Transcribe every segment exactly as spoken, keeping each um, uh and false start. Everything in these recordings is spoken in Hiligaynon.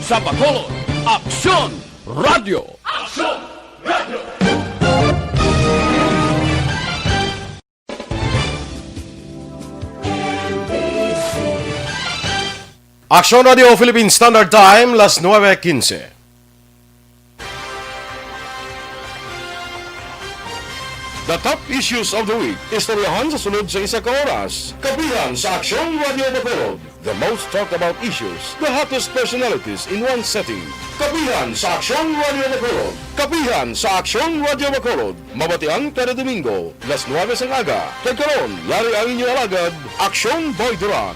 Sa Bacolod, Aksyon Radio. Aksyon Radio. Aksyon Radio Philippine Standard Time, las nuebe quince. The top issues of the week, istoryahan sa sunod sa isa ka oras. Kapihan sa Aksyon Radio Bacolod. The most talked about issues, the hottest personalities in one setting. Kapihan sa Aksyon Radio Bacolod. Kapihan sa Aksyon Radio Bacolod. Mabatian kada Domingo, las nuebe sang aga. Kag karon, yari ang inyo alagad, Aksyon Boy Duran.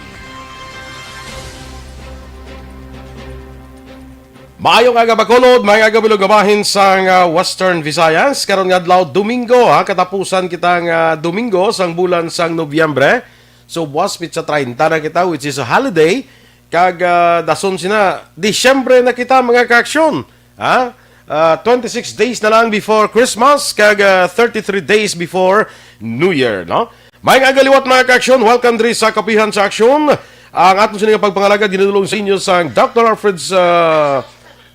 Maayong aga, Bacolod, maayong aga, bilog nga bahin sang, ah, Western Visayas. Karon nga adlaw, Domingo, ha, katapusan kita nga Domingo sang bulan sang Nobyembre. So, buwas, pitsa treinta na kita, which is a holiday. Kag, ah, dason sina, Disyembre na kita, mga kaaksyon. Ha? Ah, twenty-six days na lang before Christmas, kag, ah, thirty-three days before New Year, no? Maayong aga liwat, mga kaaksyon. Welcome diri sa Kapihan sa Aksyon. Ang aton sini nga pagpangalagad ginadulong sa inyo sang Doctor Alfred's, ah,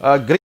ah, Great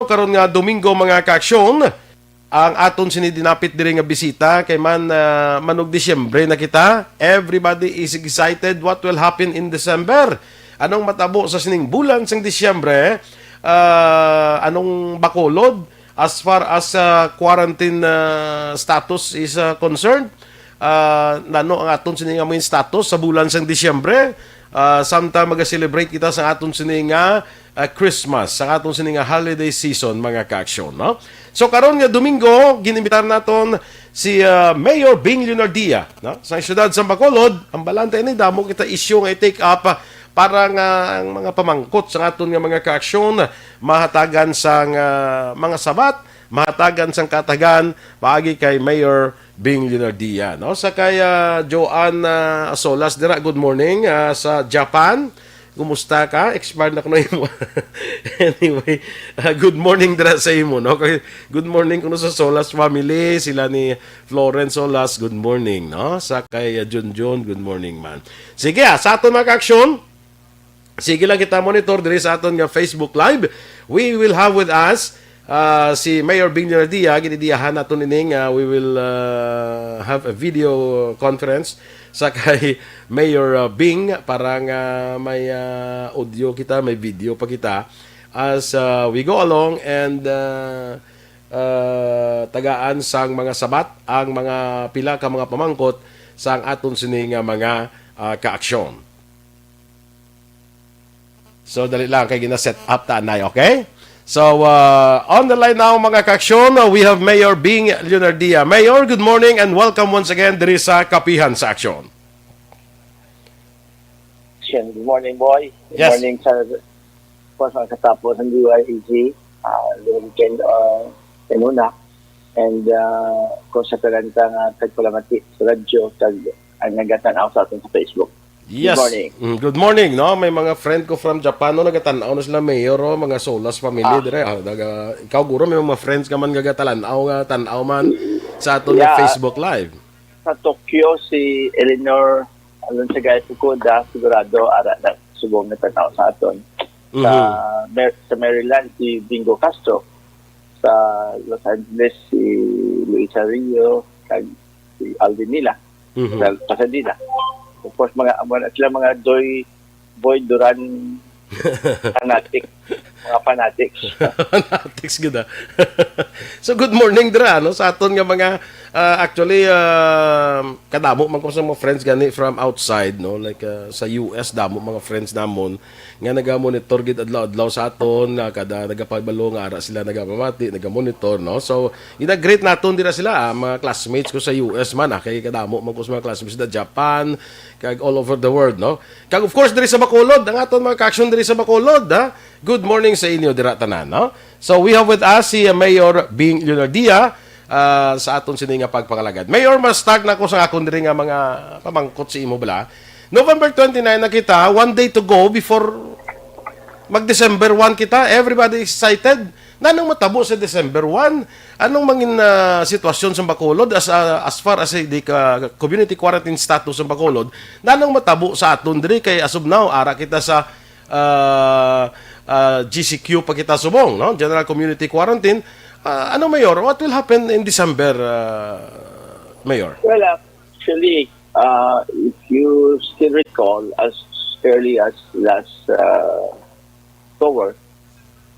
Karon nga Domingo, mga kaaksyon, ang aton sini dinapit diri nga bisita kay man, ah, manog Disyembre na kita. Everybody is excited what will happen in December. Anong matabo sa sining bulan sang Disyembre? Ah, anong Bacolod as far as, ah, quarantine, ah, status is, ah, concerned? Ah, nano ang aton sini nga main status sa bulan sang Disyembre? Ah, samtang maga-celebrate kita sa aton sini nga, ah, Christmas, sa aton sini nga holiday season, mga kaaksyon, no? So, karon nga Domingo, ginimbitar naton si, ah, Mayor Bing Leonardia, no? Sa siyudad sa Bacolod, ang balanta ini, damo kita isyu nga i-take up, ah, para nga ang mga pamangkot sa aton nga mga kaaksyon mahatagan sang, ah, mga sabat, mahatagan sang katagan paagi kay Mayor Bing Leonardia, no? Sa kay, ah, Joanne, ah, Solas dira, good morning, ah, sa Japan. Kumusta ka? Expired na kuno imo. Anyway, ah, good morning dira sa imo, no? Kay, good morning kuno sa Solas family, sila ni Florence Solas, good morning, no? Sa kay, ah, Junjun, good morning man. Sige, ah, sa aton mga kaaksyon, sige lang kita monitor diri sa aton nga Facebook Live. We will have with us, ah, si Mayor Bing Leonardia. Ginidiyahan naton ini nga we will, ah, have a video conference sa kay Mayor, ah, Bing para nga may, ah, audio kita, may video pa kita as, ah, we go along and, ah, ah, tagaan sang mga sabat ang mga pila ka mga pamangkot sang aton sini nga mga, ah, kaaksyon. So, dali lang, kay gina-set up ta anay, okay? So, uh, on the line now, mga kaaksyon, uh, we have Mayor Bing Leonardia. Mayor, good morning and welcome once again diri sa Kapihan sa Aksyon. Aksyon. Good morning, boy. Good Yes. Morning sa po sa katapos ng D Y A G, uh, the weekend uh, kanuna. And uh, kung sa talanta nga tagpalamati sa radyo, tag ang nagatan-aw sa aton sa Facebook. Yes. Good morning. Mm, good morning, no? May mga friend ko from Japan, no? Nagatan-aw na sila, Mayor, oh, mga Solas family Ah. dire. Ah, naga, ikaw, guro, may mga friends ka man gagatalan-aw nga tan-aw man sa aton Yeah. Facebook Live. Sa Tokyo, si Eleanor Alonzagay Fukuda, sigurado, ara na subong na tan-aw sa aton. Sa Mhm. Mer-, sa Maryland, si Bingo Castro. Sa Los Angeles, si Luisa Rio, kag si Alvin Nila. Mhm. Sa Pasadena. Of course, mga, mga, sila mga Doy, Boy Duran fanatic. Mga fanatics. Fanatics gid, ah. So, good morning dira, no, sa aton nga mga, ah, actually, ah, kadamo man ko sa mga friends gani from outside, no, like, ah, sa U S, damo mga friends namon nga naga-monitor gid adlaw-adlaw sa aton, nga kada nagapabalo nga ara sila nagamamati, naga-monitor, no. So, gina-greet naton dira sila, ah, mga classmates ko sa U S man, ah, kay kadamo man ko sa mga classmates sa Japan, kag all over the world, no. Kag of course diri sa Bacolod, ang aton mga ka-aksyon diri sa Bacolod, ha. Good morning sa inyo dira tanan, no? So we have with us si, uh, Mayor Bing Leonardia, uh, sa aton sini nga pagpangalagad. Mayor, ma-start na ko sa akon diri nga mga pamangkot sa imo bala. November twenty-nine na kita, one day to go before mag-December one kita. Everybody excited. Nanong matabo sa December one? Anong mangin, uh, sitwasyon sa Bacolod as, uh, as far as the, uh, community quarantine status sa Bacolod? Nanong matabo sa aton diri kay as of now ara kita sa ah, ah, G C Q pa kita subong, no? General Community Quarantine. Ah, ano, Mayor? What will happen in December, ah, Mayor? Well, actually, uh, if you still recall, as early as last uh, October,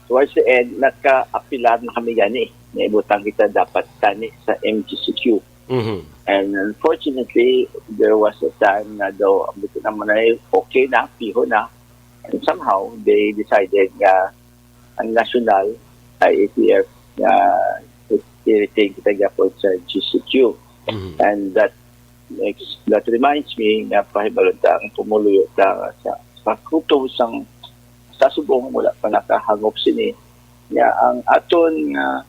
towards the end, naka-apilar na kami gani. Naibutang kita dapat tani sa M G C Q. Mhm. And unfortunately, there was a time na daw ang buto naman ay okay na, piho na. And somehow, they decided nga ang national I A T F nga i-retain kita gyapon sa G C Q. Mhm. And that makes, that reminds me nga pahibalon ta ang pumuluyo ta sa, sa kuto sang sa subong wala pa nakahangop sini nga ang aton nga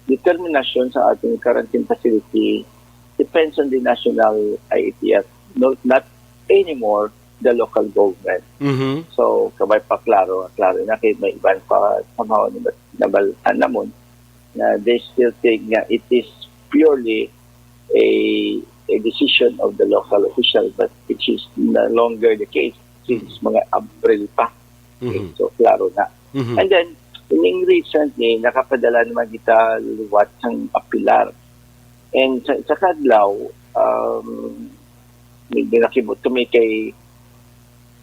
determinasyon sa ating quarantine facility depends on the national I A T F, no, not anymore the local government. Mhm. So, kabay pa klaro, klaro na kay may iban pa somehow nabal-, nabalaan namon na they still think nga it is purely a, a decision of the local official, but which is no longer the case since Mhm. mga April pa. Okay, Mhm. so klaro na. Mhm. And then, ining recently, nakapadala naman kita liwat sang apilar. And sa, sa kadlaw, um, medyo nakibot kami kay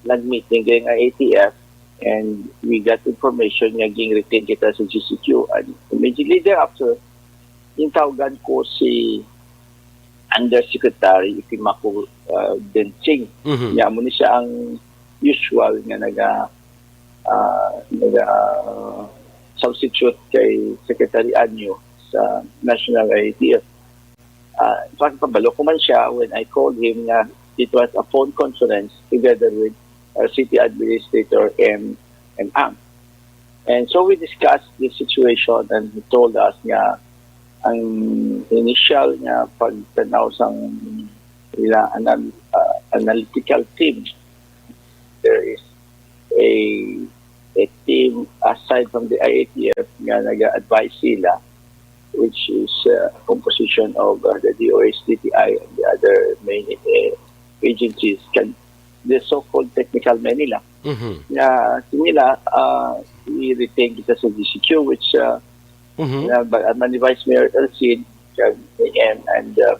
nag-meeting kay ang I A T F and we got information nga ging-retain kita sa G C Q. And immediately thereafter, gintawgan ko si Undersecretary Ikimako, uh, Densing. Mhm. Nya, amo ni siya ang usual nga naga, ah, naga substitute kay Secretary Anyo sa National I A T F. Ah, in fact, pabalo ko man siya when I called him nga it was a phone conference together with our city administrator, M, M Ang. And so we discussed the situation and he told us nga ang initial nga pagtanaw sang ila anal-, ah, analytical team, there is a, a team aside from the I A T F nga naga-advise sila, which is, uh, composition of, uh, the D O H, D T I, and the other main, uh, agencies, kag the so-called technical men nila. Mhm. Nga, sila, uh, i-retain kita sa G C Q, which, uh, Mhm. na, ba, man ni Vice Mayor Elcid, kag M, and, uh,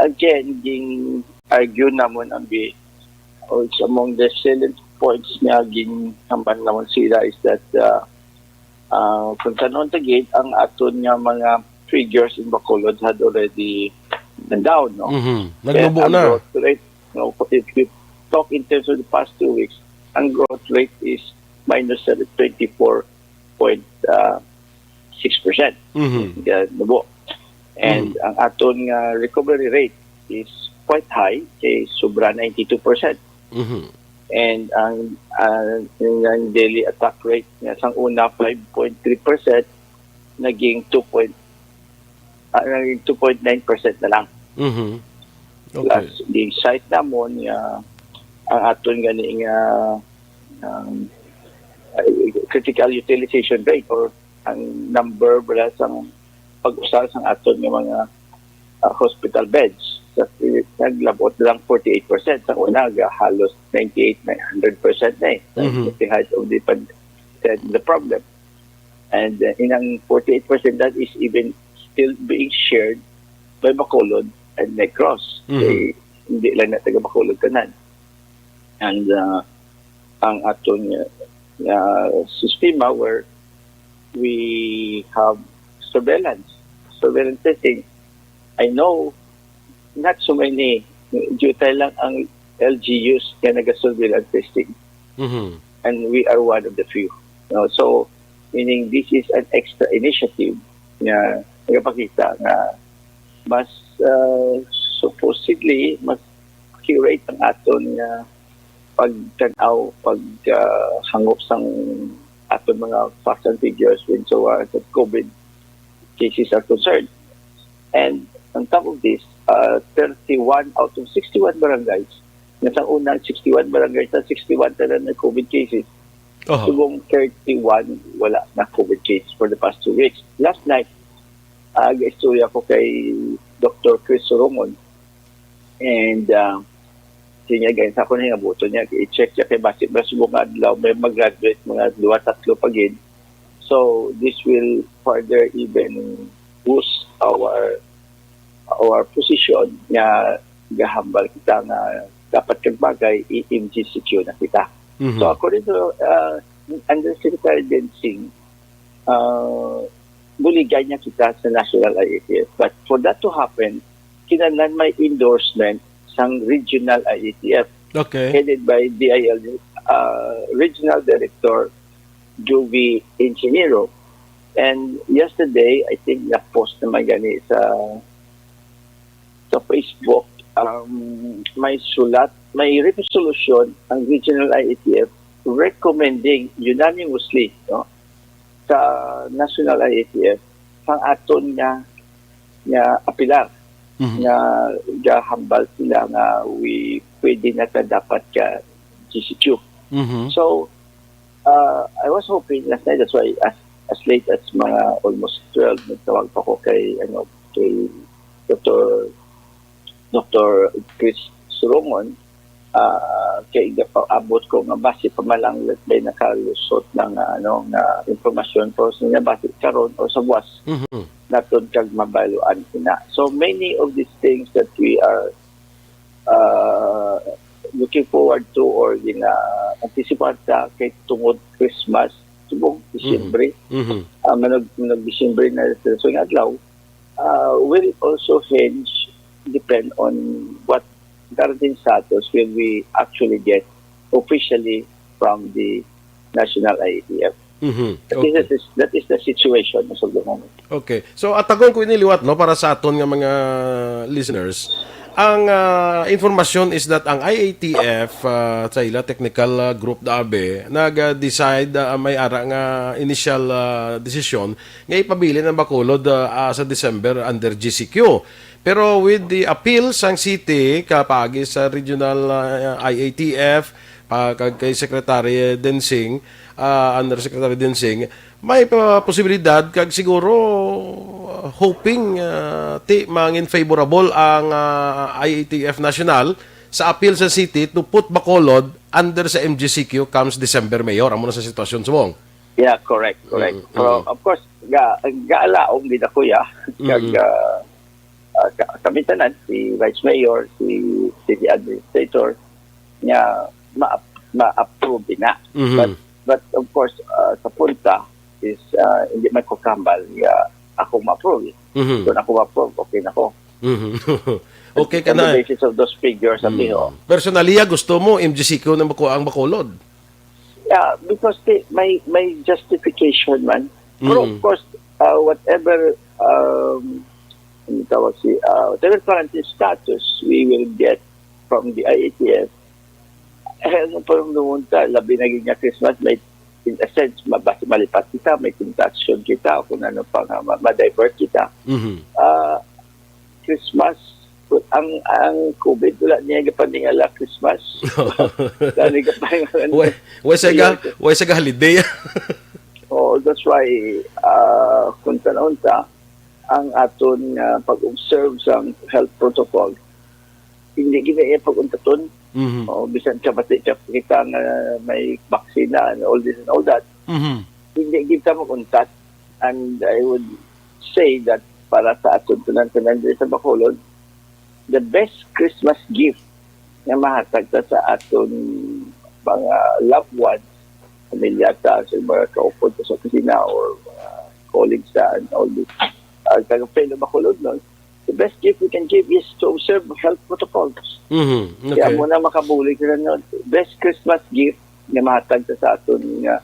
again, ging-argue namon ang bi-, which among the salient points nga ginhamban namon sila is that, uh, uh, kung tanon ta gid, ang aton nga mga figures in Bacolod had already gone down, no? Mhm. Kaya Naglubo ang na. Growth rate, no, if you talk in terms of the past two weeks, ang growth rate is minus twenty-four point six percent. Mhm. Kaya nubo. And Mhm. ang aton nga recovery rate is quite high, kay sobra ninety-two percent. Mhm. And ang, ah, ang daily attack rate nga sang una, five point three percent, naging two point, ah, naging two point nine percent na lang. Mhm. Okay. Plus, gi-cite namon nga ang aton gani nga, um, ay, critical utilization rate or ang number bala sang pag-usar sang aton nga mga, ah, hospital beds. Sa, naglabot lang forty-eight percent. Sa una, ga-, halos ninety-eight, nine hundred percent na eh. Mhm. At the height of the pand-, the problem. And, uh, inang forty-eight percent that is even still being shared by Bacolod and Negros. Mhm. Kay hindi lang na taga Bacolod tanan. And, uh, ang aton, uh, uh, sistema where we have surveillance, surveillance testing. I know not so many, diutay lang ang L G Us nga naga-surveillance testing. Mhm. And we are one of the few. No? So, meaning this is an extra initiative nga nagapakita nga mas, uh, supposedly, mas accurate ang aton nga pagtan-aw, pag, uh, hangop sang aton mga facts and figures when so, uh, sa COVID cases are concerned. And on top of this, uh, thirty-one out of sixty-one barangays, nga sa unang sixty-one barangays, sa sixty-one tanan na COVID cases. Aha. Subong thirty-one wala na COVID case for the past two weeks. Last night, ah, ga-istorya ko kay Doctor Chris Surongon. And, ah, siya niya, ganyan sa ako na yung abuto niya, i-check siya kay basi, basi subong nga adlaw, may mag-graduate, mga duwa, tatlo pa gid. So, this will further even boost our, our position nga gahambal kita nga dapat kag bagay, i-M G C Q na kita. Mhm. So, according to, uh, Undersecretary Densing, uh, buligan niya kita sa National I A T F. But for that to happen, kinahanglan may endorsement sang regional I A T F, Okay. headed by D I L, uh, Regional Director Juvie Ingeniero. And yesterday, I think na-post naman gani sa, sa Facebook, um, may sulat, may resolution ang Regional I A T F recommending unanimously, no, sa National I A T F sang aton nga, nga apilar, Mhm. nga gahambal sila nga we pwede na ta dapat ka G C Q. Mhm. So, uh, I was hoping last night, that's why as, as late as mga almost twelve, nagtawag pa ko kay, ano, kay Doctor, Doctor Chris Surongon, ah, kay gapaabot ko nga basi pa man lang, let's say, nakalusot na nga, ano, nga impormasyon, pero sa niya basi karon o sa buwas, Mhm. naton kag mabaluan sina. So, many of these things that we are, uh, looking forward to or gina-anticipate sa kay tungod Christmas, subong Disyembre. Mhm. Ah, manag-, manag-Disyembre na sa sunod nga adlaw, uh, will also hinge, depend on what guarantee status will we actually get officially from the National I A T F. Mhm. That is Okay. the, that is the situation as of the moment. Okay. So, atagon ko ini liwat, no, para sa aton nga mga listeners. Ang, ah, informasyon is that ang I A T F, ah, sa ila technical, ah, group da abi, nag-decide, ah, may ara nga initial, ah, desisyon nga ipabilin ang Bacolod, ah, ah, sa December under G C Q. Pero with the appeal sang city, kapaagi sa regional, ah, I A T F, pa, kag kay Secretary Densing, ah, Undersecretary Densing, may pa posibilidad kag siguro, ah, hoping, ah, ti mangin favorable ang, ah, I A T F National sa appeal sa city to put Bacolod under sa M G C Q comes December, Mayor. Amo na sa sitwasyon subong. Yeah, correct, correct. Mm, Pero, mm. of course, ga, gaalaom gid ako, ya. Kag, Mm. ah, ah, ka-, kami tanan, si Vice Mayor, si City Administrator, nga ma-, ma-approve na. Mhm. But, but of course, ah, sa punta is, ah, hindi man ko kahambal nga ako ma-approve. Mhm. Kung ako ma-approve, okay na ko. Mhm. Okay ka On the na. basis of those figures, sabi Mm. ko. Personally, ah, gusto mo, M G C Q na mako-, ang Bacolod? Yeah, because they, may, may justification man. Pero of Mm. course, uh, whatever, um, ano tawag si, uh, whatever quarantine status we will get from the I A T F, eh, ano pa yung numunta? Labi na gid nga Christmas, may, in a sense, mabas-, malipat kita, may temptation kita, o kung ano pa nga, ma-, ma-divert kita. Mhm. Uh, Christmas Ang, ang COVID, wala niya gapaningala Christmas. Dali ka pa yung ano. Why, why sa ga, why sa ga holiday? Oh, that's why, uh, kung tanong ta, ang aton uh, pag-observe sa health protocol, hindi gina iya pag-untaton. Mhm. Oh, bisan ka bati ka kita nga may vaccine na and all this and all that, Mhm. hindi kita mag-untat. And I would say that para sa aton tanan-tanan diri sa Bacolod, the best Christmas gift nga mahatag ta sa aton mga loved ones, pamilya ta, sa mga kaupod ta sa opisina or mga colleagues ta and all this, uh, taga fellow Bacolod, no? The best gift we can give is to observe health protocols. Mhm. Kaya Okay. mo na makabulig sila, no? Best Christmas gift nga mahatag ta sa aton nga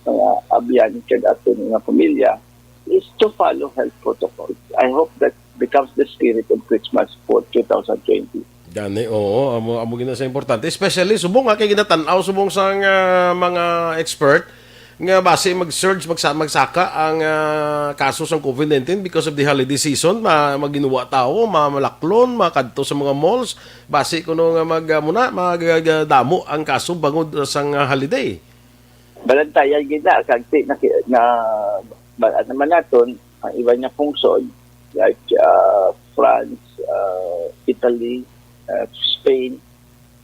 mga abyan kag aton nga pamilya is to follow health protocols. I hope that becomes the spirit of Christmas for two thousand twenty. Gani, oo, amo amo gina sa importante, especially subong nga kay ginatan-aw subong sang ah, mga expert nga basi mag-surge magsa, magsaka ang ah, kaso sang COVID nineteen because of the holiday season, ma maginuwa tawo, ma malaklon, makadto sa mga malls, basi kuno nga mag ah, muna magdamo ang kaso bangod sang ah, holiday. Balantayan gid na kag ti na, na ba- naman naton ang iban nga pungsod like uh, France, uh, Italy, uh, Spain,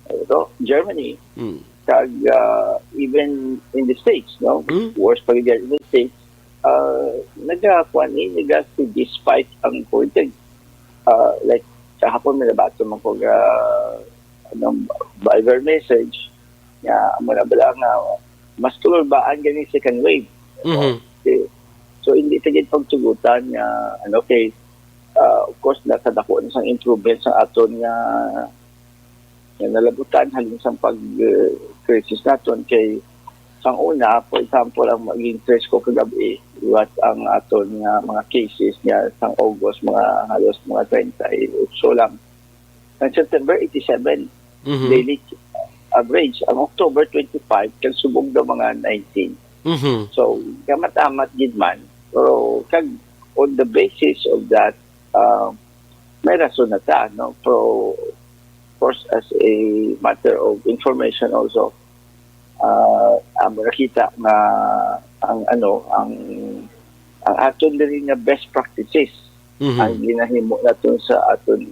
uh, Germany, Mm. kag uh, even in the States, no? Mm. Worse pa gid in the States, uh, nagakuan ni, naga despite ang COVID. Uh, like, kahapon may nabato man ko nga, ano, Viber message, nga, amo na bala nga, mas tulbaan gani second wave. Mhm. Okay. So, hindi ta gid pagtugutan nga, ano, okay, uh, of course, nakadako na sang improvement sa aton nga, nga nalabutan halin sang pag uh, crisis naton kay sang una, for example, ang maging tres ko kagabi, liwat ang aton nga mga cases nga sang August, mga halos mga treinta y ocho lang. Ang September, eighty-seven Mhm. daily average. Ang October twenty-five, kag subong daw mga nineteen. Mhm. So, kamat-amat gid man. Pero kag on the basis of that, uh, may rason na ta, no? Pero, of course, as a matter of information also, uh, amo nakita nga ang ano, ang ang aton diri nga best practices Mhm. ang ginahimo naton sa aton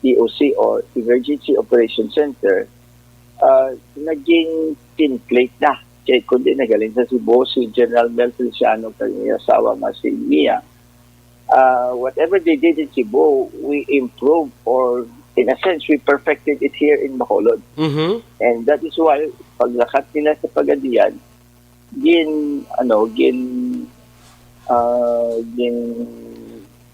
E O C or Emergency Operation Center, uh, naging template na. Kay kundi nagaling sa Cebu, si General Mel Feliciano kag iyang asawa nga si Mia, uh, whatever they did in Cebu, we improve or in a sense, we perfected it here in Bacolod. Mhm. And that is why, paglakat nila sa Pagadian, gin, ano, gin, ah, gin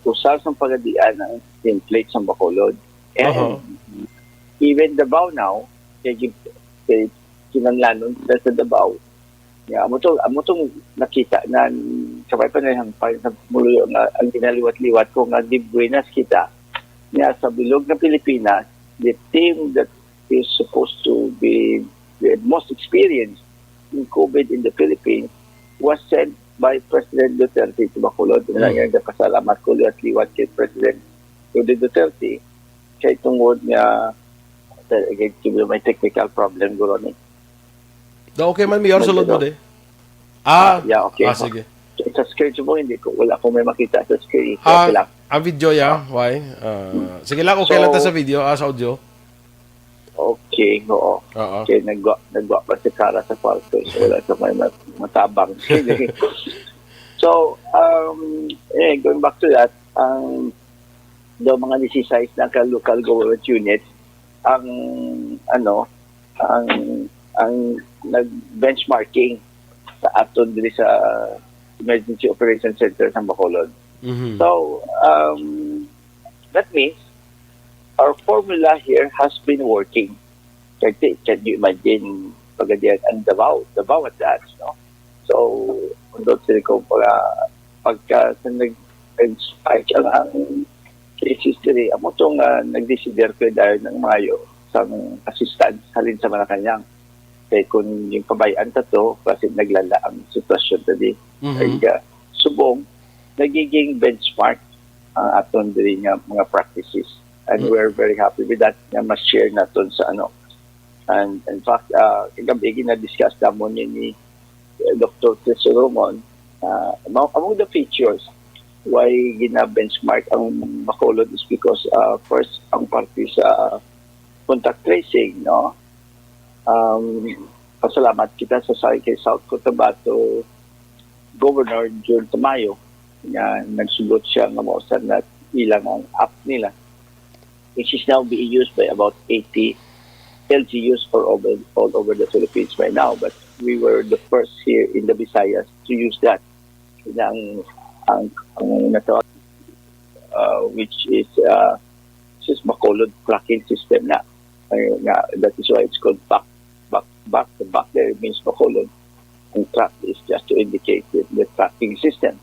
usar sang Pagadian ang template sang Bacolod. And Aha. even Davao now, kay, gin- kay kinahanglanon sila sa Davao. Ya, amo to, amo tong nakita na sa pa na ang pa sa muluyo nga ang ginaliwat-liwat ko nga di buenas kita. Ya, sa bilog nga Pilipinas, the team that is supposed to be the most experienced in COVID in the Philippines was sent by President Duterte to Bacolod. Mm. Nga pasalamat ko liwat-liwat kay President Rody Duterte kay tungod nga may technical problem guro ni. Da okay man, Mayor, sulod mo di. Ah, yeah, okay. Ah, sige. Sa screen mo, hindi ko, wala ko may makita sa screen. Ah, okay lang. Ang video, ya, why? Uh, sige lang, okay so, lang ta sa video, ah, sa audio. Okay, oo. Uh-oh. Okay, nagwa, nagwa pa si Kara sa kwarto. So, wala sa may matabang. So, um, eh, going back to that, ang daw mga disisais na ka local government units ang ano ang ang nag-benchmarking sa aton diri sa Emergency Operation Center sa Bacolod. Mm-hmm. So, um, that means our formula here has been working. Can, can you imagine, pagadian ang Davao, Davao at that, no? So, undot sila ko pala, pagka sa nag-, nag-spike ang, ang cases diri, amo to nga nag-desider ko dahil ng mayo sang assistance halin sa Malacañang. Kay kung yung pabayaan ta to, kasi naglala ang sitwasyon ta di. Mm-hmm. Kay, uh, subong, nagiging benchmark ang aton diri nga mga practices. And Mm. we're very happy with that nga ma-share naton sa ano. And in fact, uh, kagabi gina-discuss namon ni, ni Doctor Tesoromon, uh, among, among the features why gina-benchmark ang Bacolod is because, uh, first, ang parte sa contact tracing, no? Um, pasalamat kita sa, sa kay South Cotabato Governor Jun Tamayo nga nagsugot siya nga mao sad na ilang ang app nila. Which is now being used by about eighty L G Us all over, all over the Philippines right now. But we were the first here in the Visayas to use that. Na ang, ang, ang natawag, uh, which is, uh, which is Bacolod tracking system na. Ay, nga, that is why it's called back, back, back. The back there means Bacolod. Ang track is just to indicate the, the tracking system.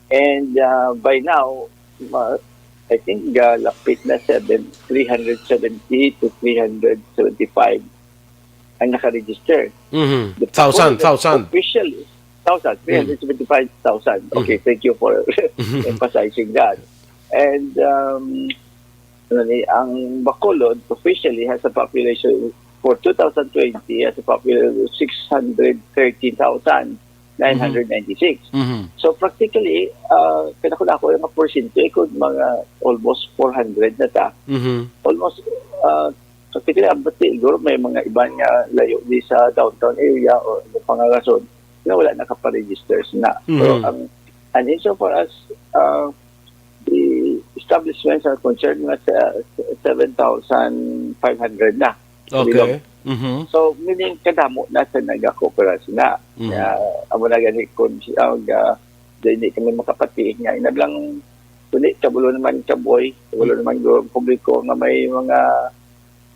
And, uh, by now, ma-, I think, uh, lapit na seven, three hundred seventy to three hundred seventy-five ang nakaregister. Mhm. The Thousand, Bacolod thousand. Officially, thousand, Mm. three hundred seventy-five thousand. Okay, Mhm. thank you for Mhm. emphasizing that. And, um, ano ni, ang Bacolod officially has a population for two thousand twenty has a population of six hundred thirteen thousand nine hundred ninety-six. Mhm. So practically, uh, kanako-nako yung mga porsyento, ikon mga almost four hundred na ta. Mhm. Almost, uh, practically, abot siguro may mga iban nga layo di sa downtown area o iba pa nga rason na wala nakaparehisters na. Pero Mhm. ang, and insofar as, uh, the establishments are concerned, nga sa seven thousand five hundred na. Okay. Bilog. Mhm. So, meaning, kadamo na sa nagakooperasyon na. Mhm. Nga, amo na gani kung siya, nga, di, di kami makapati, nga, inablang, kundi, kabulo naman, kaboy, kabulo Mm. naman, guro, publiko, nga may mga,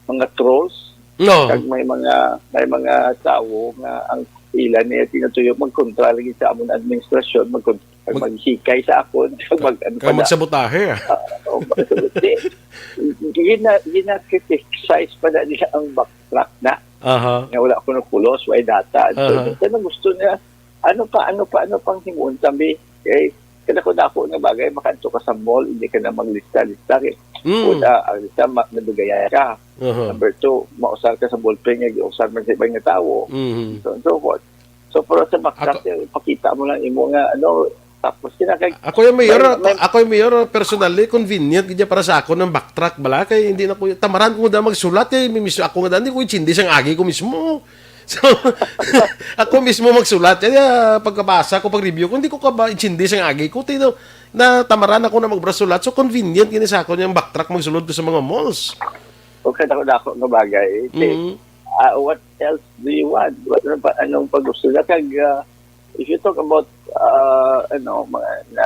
mga trolls, No. kag may mga, may mga tawo nga ang ila niya tinutuyo, magkontra lagi sa amon administrasyon, magkontra, Mag- maghikay sa akon, mag-, ano Kag pa na. magsabotahe, ah. Ah, o, magsabotahe. Gina-, gina-criticize pa na nila ang backtrack na. Aha. Nga wala ko napulos, wala data. So, Aha. Ito na gusto niya, ano pa, ano pa, ano pang himuon, sabi, eh, kada ko na ako nga bagay, makadto ka sa mall, hindi ka na maglista-lista, eh. Mm. Una, ang lista, ma-, nadugayan ka. Aha. Number two, mausar ka sa ballpen nga giusar man sa ibang nga tawo. Mhm. So on and so forth. So, pero sa backtrack, Ako eh, ipakita mo lang imo nga, ano, tapos kinakag-, Ako yung mayor, may, may ako yung mayor, personally, convenient gid para sa ako ng backtrack bala, kay hindi na ko, tamaran ko nga magsulat, eh, mi-, mismo ako nga, hindi ko intindi sang agi ko mismo. So, ako mismo magsulat, kaya pagkabasa ko, pag-review ko, hindi ko kaba intindi sang agi ko, tino, na tamaran ako na magbrasulat, so convenient gini sa ako yung backtrack magsulod ko sa mga malls. O, kadako-dako nga bagay. Kay, Mhm. ah, what else do you want? What, ano pa, anong pag-gusto na? Kag, ah, if you talk about, ah, ano, mga, na,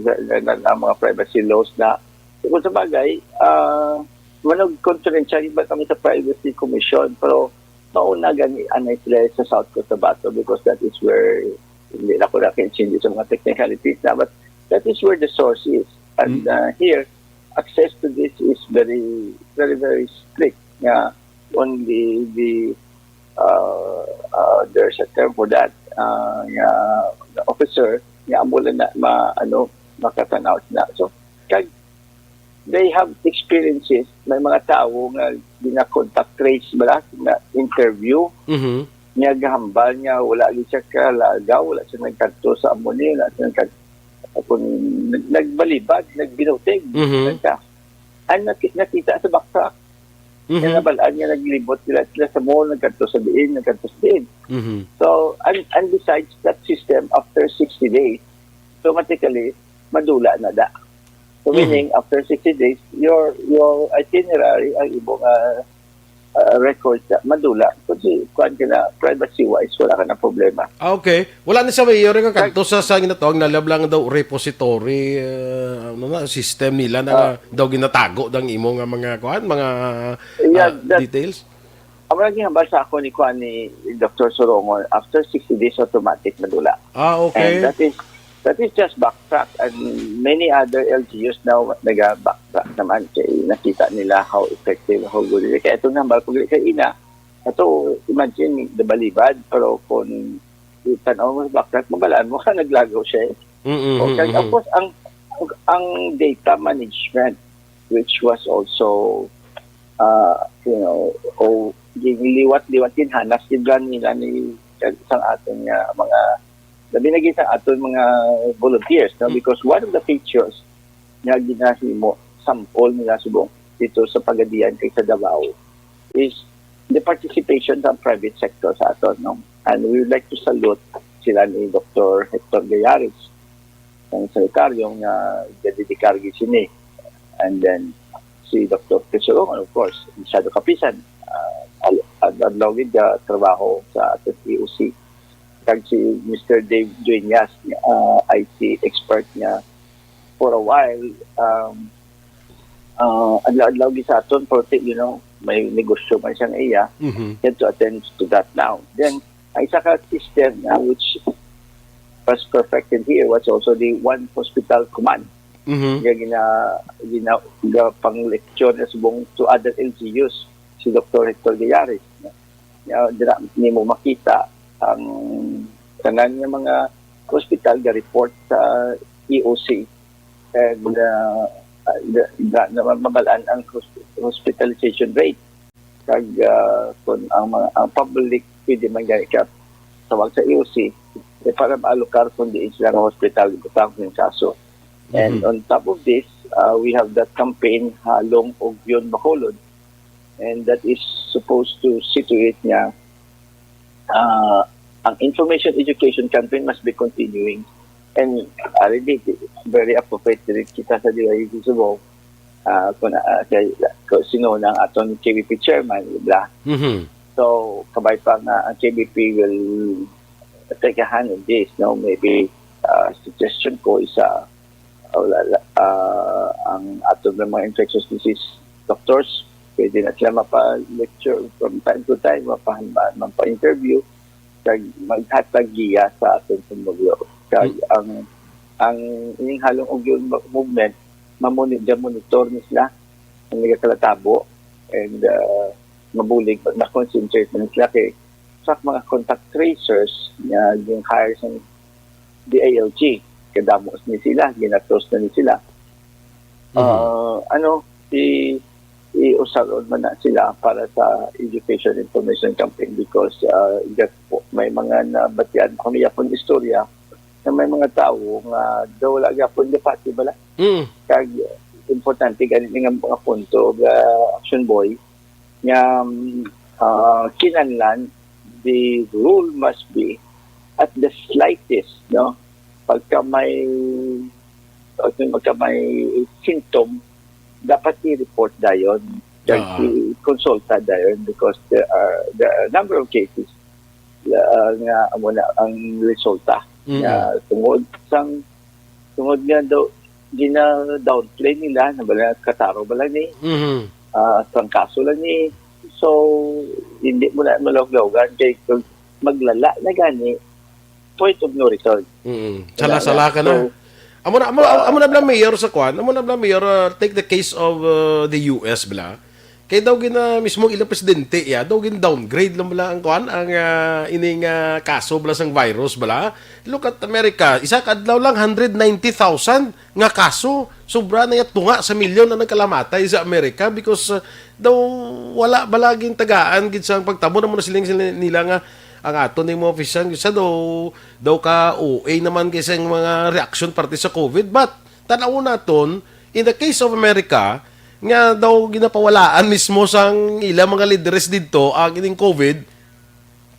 na, na, na mga privacy laws na, kung sa bagay, ah, manag-conference siya, iba kami sa Privacy Commission, pero mauna gani anay sila sa South Cotabato because that is where, hindi na ko na kaintindi sa mga technicalities na, but that is where the source is. And, Mm. ah, here, access to this is very, very, very strict nga only the, uh, uh, there's a term for that, uh, nga the officer nga amo lang na ma-, ano, makatanaw na. So, kag they have experiences, may mga tawo nga gina-contact trace bala, na interview, Mhm. nga gahambal nga wala gyud siya kalagaw, wala siya nagkadto sa amo ni, wala siya nagkad-, kung nag-, nagbalibad, nagbinutig, Mhm. nagka-, ang naki-, nakita sa backtrack. Mhm. Nga nabalaan nga naglibot sila, sila sa mall, nagkadto sa diin, nagkadto sa diin. Mhm. So, and, and besides that system, after sixty days, automatically, madula na da. So, Mhm. meaning, after sixty days, your, your itinerary, ang imo nga, ah, record sa madula. Kasi, kuwan ka na, privacy-wise, wala ka na problema. Ah, okay. Wala ni sa mayor nga Kag- kadto sa, sa ginatawag na lab lang daw repository, ah, ano na, system nila na Ah. daw ginatago dang imo nga mga, kuwan, mga, Yeah, ah, that details? Ang mga gihambal sa ako ni, kuwan, ni Doctor Sorongon, after sixty days, automatic madula. Ah, okay. And that is, that is just backtrack. And many other L G Us now naga-backtrack naman kay nakita nila how effective, how good it is. Kaya itong nambal ko kay ina, ato, imagine, nabalibad, pero kung tanaw mo sa backtrack, mabalaan mo ka, naglagaw siya eh. Mm-mm, O, kaya mm-mm. tapos, ang, ang, ang data management, which was also, uh, you know, o, ginliwat-liwat, ginhanas, ginblan nila ni sang aton nga mga, labi na gid sa aton mga volunteers, no? Mm. Because one of the features nga ginahimo, sample nila subong dito sa Pagadian kay sa Davao is the participation sa private sector sa aton, no? And we would like to salute sila ni Doctor Hector Gayaris, ang sekretaryo nga gadedikar gid sini. And then si Doctor Pisulong, and of course, Shadow Kapisan, uh, al- al- adlaw gid nga trabaho sa aton E O C. Kag si Mister Dave Dueñas, uh, I T expert nga for a while, um, uh, adlaw-adlaw gid sa aton, forty, you know, may negosyo man siya nga iya, Mhm. He had to attend to that now. Then, ang isa ka system na which was perfected here was also the one hospital command. Mhm. Nga gina, gina, ga-, pang-lecture na subong to other L G Us, si Doctor Hector Gayares. Nga, dira nimo makita ang tanan nga mga hospital ga-report sa E O C. Kag, ah, da, da, na mabalaan ang hosp-, hospitalization rate. Kag, ah, kung ang mga, ang public pwede man gani ka tawag sa E O C, eh, para maalokar kung diin sila nga hospital ibutang yung kaso. And Mhm. on top of this, uh, we have that campaign, Halong Ugyon Bacolod, and that is supposed to see to it nga, uh, ang information education campaign must be continuing. And, uh, really, very appropriate diri kita sa D Y U G Sugbo, uh, kung, uh, kay, kung sino na ang aton K B P chairman, bla. Mhm. So, kabay pa nga ang K B P will take a hand in this, no? Maybe, uh, suggestion ko is, uh, uh, wala la-, ah, ang aton nga mga infectious disease doctors, pwede na sila mapa-lecture from time to time, mapa-, mapa-interview, kag maghatag giya sa aton pumulyo. Kag Mm. ang, ang ining Halong Ugyon mo-, movement, mamoni-, monitor ni sila ang nagakalatabo, and, ah, mabulig, ma-concentrate man sila kay sa mga contact tracers nga gin-hire sa D I L G, kadamo ni sila, ginatos na ni sila. Mhm. Ah, ano, i-, iusaron man na sila para sa education information campaign because, ah, gat-, may mga nabatian ko niya pong istorya na may mga tawo nga daw wala gyapon gapati bala. Mm. Kag importante gani nga mga punto ga Action Boy nga, um, ah, kinahanglan, the rule must be at the slightest, no? Pagka may, pagka may symptom, dapat i-report dayon. Kag Ah. i-consulta dayon because there are, there are a number of cases, ah, nga amo na ang resulta Mm. nga tungod sang, tungod nga daw gina-downplay nila na bala kataro bala ni, Mhm. ah, trangkaso lang ni. So, hindi mo na malawag-lawagan kay kung maglala na gani, point of no return. Mm. Wala Sala-sala na. ka na. So, Amo na, amo, ah, amo na bala mayor sa kwan, amo na bala mayor, uh, take the case of, uh, the U S bala. Kay daw gina mismo ilang presidente, ya, daw gin-downgrade lang bala ang kwan, ang, ah, ining, ah, kaso bala sang virus bala. Look at America, isa ka adlaw lang, hundred ninety thousand nga kaso. Sobra na ya tunga sa milyon ang nagkalamatay sa Amerika because, uh, daw wala bala gintagaan gid sang pagtabo na mo na siling sila nila nga ang aton ning mga opisyal gid sa daw, daw ka O A naman kay sang mga reaksyon parte sa COVID. But tan-awon naton, in the case of America, nga daw ginapawalaan mismo sang ilang mga lideres didto ang ining COVID,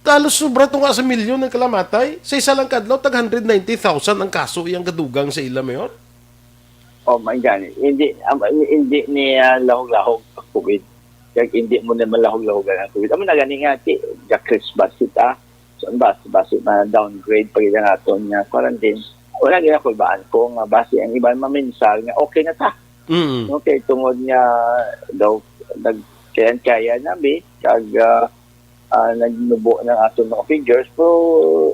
halos sobra to nga sa milyon ang kalamatay. Sa isa lang ka adlaw, tag hundred ninety thousand ang kaso iyang kadugang sa ila, Mayor. Oh, may gani. Hindi, am-, hindi ni, ah, lahog-lahog ang COVID. Kag hindi mo na malahog-lahogan ang COVID. Amo na gani nga, ti, ga-Christmas kita. So, bas-, basi ma-downgrade pa gid ang aton nga quarantine. Wala gid ako ibaan ko nga basi ang iban maminsal nga okay na ta. Mm. Okay, tungod nga daw nagkayan-kayan na bi, kag, ah, ah, nagnubo ng aton mga figures, pero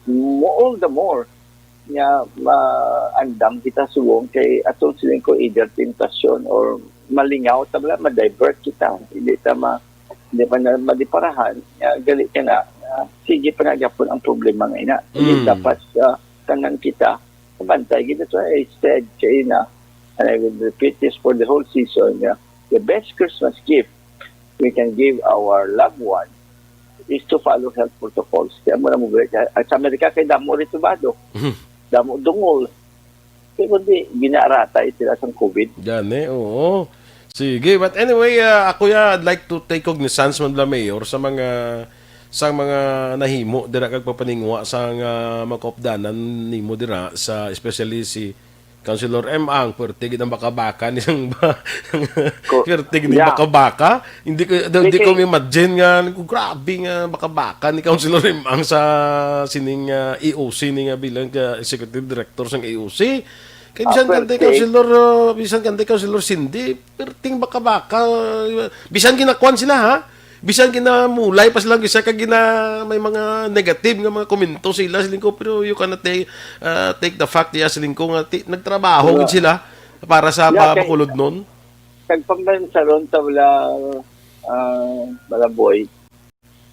mo-, all the more nga maandam kita subong kay aton siling ko either tentasyon or malingaw ta bala, ma-divert kita, hindi ta ma-, hindi pa na madiparahan, nga gali ka na, nga sige pa na gyapon ang problema nga ina. Hindi Mm. dapat, ah, tanan kita, bantay gid. That's why I said kaina, and I will repeat this for the whole season, yeah, the best Christmas gift we can give our loved one is to follow health protocols. Kaya mo na mo, at sa Amerika, kay damo rin tubado. Mhm. Damo dungol. Kaya kundi, ginaratay sila sa COVID. Gani, oo. Sige, but anyway, ah, ako ya, I'd like to take cognizance man bala, Mayor, sa mga sa mga nahimo dira kag papaningwa sa nga mga kaupdanan nimo dira sa, especially si Councilor M Ang, pwerte gid ang baka-baka ni ang ba-, Ko-, pwerte gid ni yeah. Baka-baka. Hindi ko, hindi ko Kasi ma-imagine nga, grabe nga baka-baka ni Councilor M Ang sa sining, ah, E O C ni nga bilang, ah, executive director sang E O C. Kay Ah, bisan kanday pwerte. Councilor, ah, bisan kanday Councilor Cindy, perting baka-baka, bisan ginakuan sila, ha? Bisan ginamulay pa sila, bisan ka gina-, may mga negative nga mga komento sila, siling ko, pero you cannot take, ah, take the fact, ya, siling ko nga ti-, nagtrabaho Wala. Gid sila para sa Yeah, pa-, kay Bacolodnon. Kag pambansa ron ta wala, ah, Malaboy.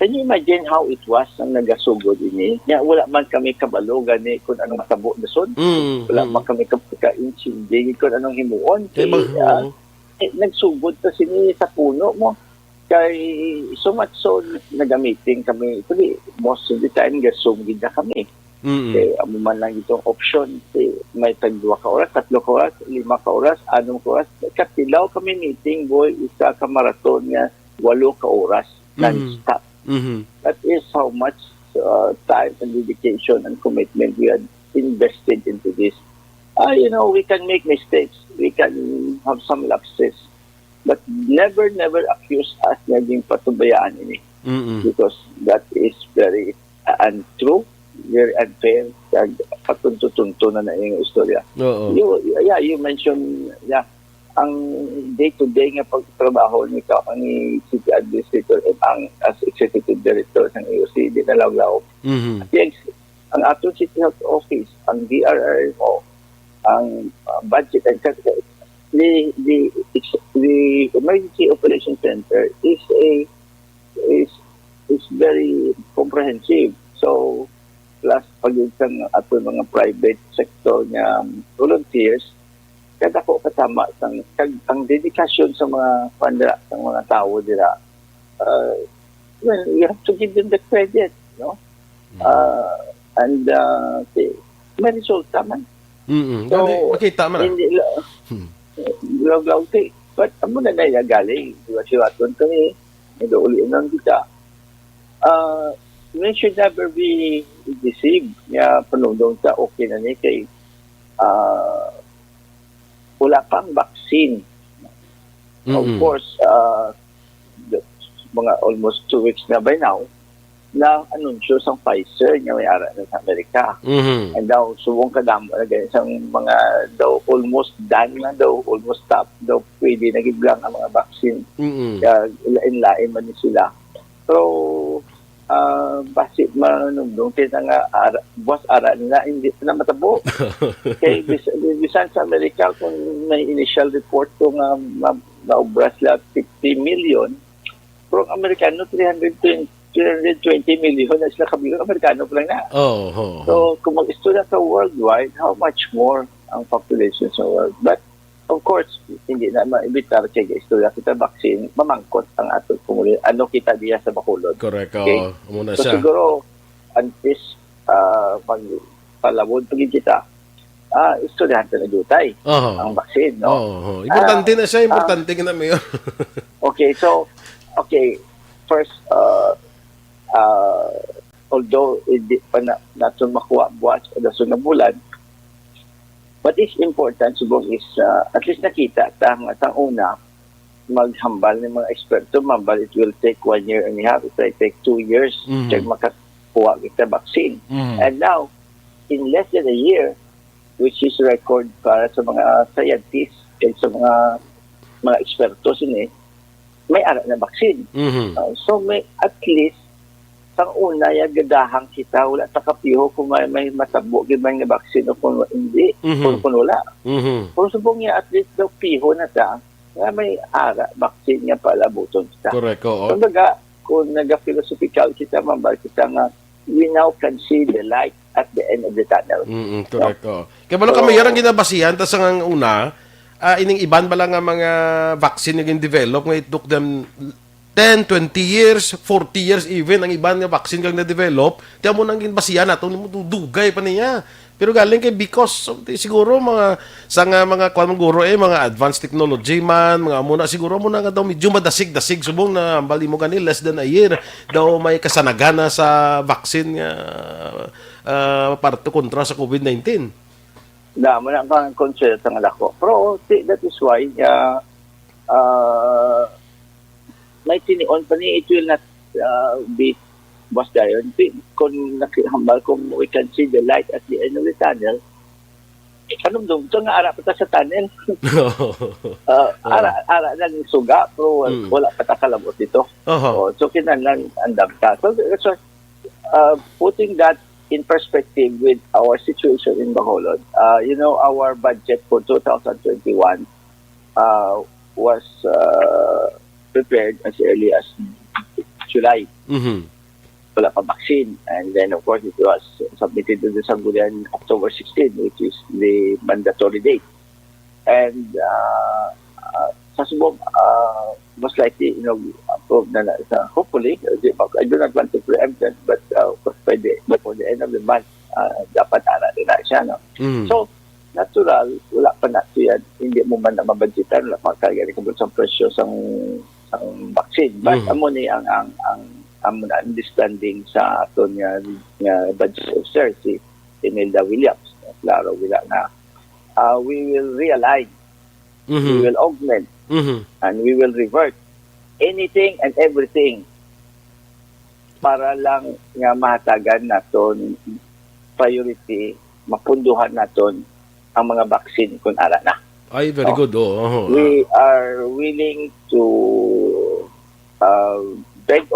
Can you imagine how it was nang nagasugod ini? Nya, wala man kami kabalo gani kung anong matabo dason. Mm, Wala mm. man kami ka-, ka-intindi kung anong himuon. Kay Kay, mag-, ah, oo. eh, nagsugod ta sini sa puno mo. Kay so much so, nagamiting kami. Actually, most of the time, gasugid na kami. Mm. Kay amo man lang itong option. Kay may tag duha ka oras, tatlo ka oras, lima ka oras, anom ka oras. Katilaw kami meeting, boy, isa ka marathon nga walo ka oras, Mm. non-stop. Mhm. That is how much, uh, time and dedication and commitment we had invested into this. Ah, you know, we can make mistakes. We can have some lapses. But never, never accuse us nga ginpatubayaan ini. Mm-mm. Because that is very, uh, untrue, very unfair, kag patunto-tunto na na yung istorya. Oo. You, yeah, you mentioned, yeah, ang day-to-day nga pagtrabaho ni ka-, ni City Administrator M Ang as Executive Director sang E O C, di nalawlaw. Mhm. Yes, ang aton City Health Office, ang D R R M O, ang, uh, budget, and the, the, the Emergency Operation Center is a, is, is very comprehensive. So, plus, pag yun sang aton mga private sector nga volunteers, kadako katama sang, kag ang dedikasyon sa mga, kuwan dira, sa mga tawo dira, uh, well, you have to give them the credit, no? Mm. Uh, and, uh, si-, may resulta man. Mm-mm. So, gani, makita man na. Hindi la-, Hmm. lawlaw kay, but amo na na iya galing, di ba, siwaton kami, nag-uuli lang kita. Uh, we should never be deceived nga panumdom sa okay na ni kay, uh, wala pa ang vaccine. Of Mm-mm. course, uh, the, mga almost two weeks na by now, na anunsyo sang Pfizer nga may ara na sa Amerika. Mhm. And daw, subong kadamo na gani sang mga daw almost done na daw, almost stop daw, pwede na gid lang ang mga vaccine. Mm-mm. Kaya lain-lain man ni sila. Pero, ah, basi manunong kay nga ara, buwas ara nila, hindi pa na matabo. Kay bis-, bisan sa Amerika, kung may initial report ko nga ma-, maubra sila fifty million, pero ang Amerikano, three hundred twenty, three hundred twenty million na sila kabilang, Amerikano pa lang na. Oh, oh, So, oh. kung mag-istorya ka worldwide, how much more ang population sa world? But, of course, hindi na maibitar kay istorya kita vaccine, mamangkot ang ato kung ano kita diya sa Bacolod. Correct, Okay? oo. Amo na So, siya. siguro, antes, ah, magpalawod pa gid kita, ah, istoryahan ta na jutay Aha. ang vaccine, no? Oo, oo. Importante Ah, na siya, ah. importante ka na, Mayor. Okay, so, okay, first, uh, uh, although hindi pa na, natin makuha buwas o dason nga bulan, what is important, subong, is, uh, at least nakita ta nga sang una, maghambal ng mga eksperto, mambal it will take one year and a half, it will take two years, Mhm. kag makakuha kita vaccine. Mhm. And now, in less than a year, which is record para sa mga scientists kag sa mga, mga eksperto sini, may ara na vaccine. Mhm. Uh, so, may, at least, sang una, ya, gadahang kita, wala ta kapiho kung may, may matabo gid man nga vaccine o kung hindi, Mhm. kung, kung wala. Mhm. Kung subong niya, at least daw piho na ta, nga may ara, vaccine nga palabuton kita. Correct, oo. Kumbaga, kung naga-philosophical kita, mambal kita nga, we now can see the light at the end of the tunnel. Mm-mm, No? correct, oo. Kaya balo So, kami, yarang ginabasihan, tas ang una, Ah, ining iban bala nga mga vaccine nga gin-develop nga it took them ten, twenty years, forty years even ang iban nga vaccine kag na-develop, ti amo nang ginbasihan nato, dugay pa niya. Pero galing kay because of the, siguro mga sa nga mga kuan man guro eh, mga advanced technology man, mga amo na siguro amo na nga daw medyo madasig-dasig subong na bali mo gani less than a year daw may kasanagan na sa vaccine nga ah, para to kontra sa covid nineteen. Damo na ang concern sa nga dako. Pero see, that is why uh, uh, may tinion pa ni it will not uh, be, boss Dayon. Kung nakihambal kung we can see the light at the end of the tunnel, kanumdum to nga ara pa ta sa tunnel. uh, ara, ara lang yung suga, pero wala, mm. wala pa ta kalabot dito. Uh-huh. So, so kinahanglan andam ta. So, so uh, putting that in perspective with our situation in Bacolod, uh, you know, our budget for two thousand twenty-one uh, was uh, prepared as early as July. Mm-hmm. Wala pa vaccine. And then, of course, it was submitted to the Sanggunian October sixteen, which is the mandatory date. And uh, uh, sa subong, uh, most likely, you know, approve na na sa, hopefully, di ba, I do not want to preempt that, but uh, pwede, before the end of the month, uh, dapat ara na siya, no? Mm. So, natural, wala pa na siya, hindi mo man na mabudgetan, wala pa kaya ni kabul sa presyo sang sang vaccine. But mm. amo ni ang ang ang amo na understanding sa aton nga, nga budget officer si Imelda Williams. Klaro wala na uh, we will realign, mm-hmm. we will augment, mm-hmm. and we will revert anything and everything para lang nga mahatagan naton priority, mapunduhan naton ang mga vaccine kung ara na. Ay, very oh. good. Oh, oh, we ah. are willing to uh, beg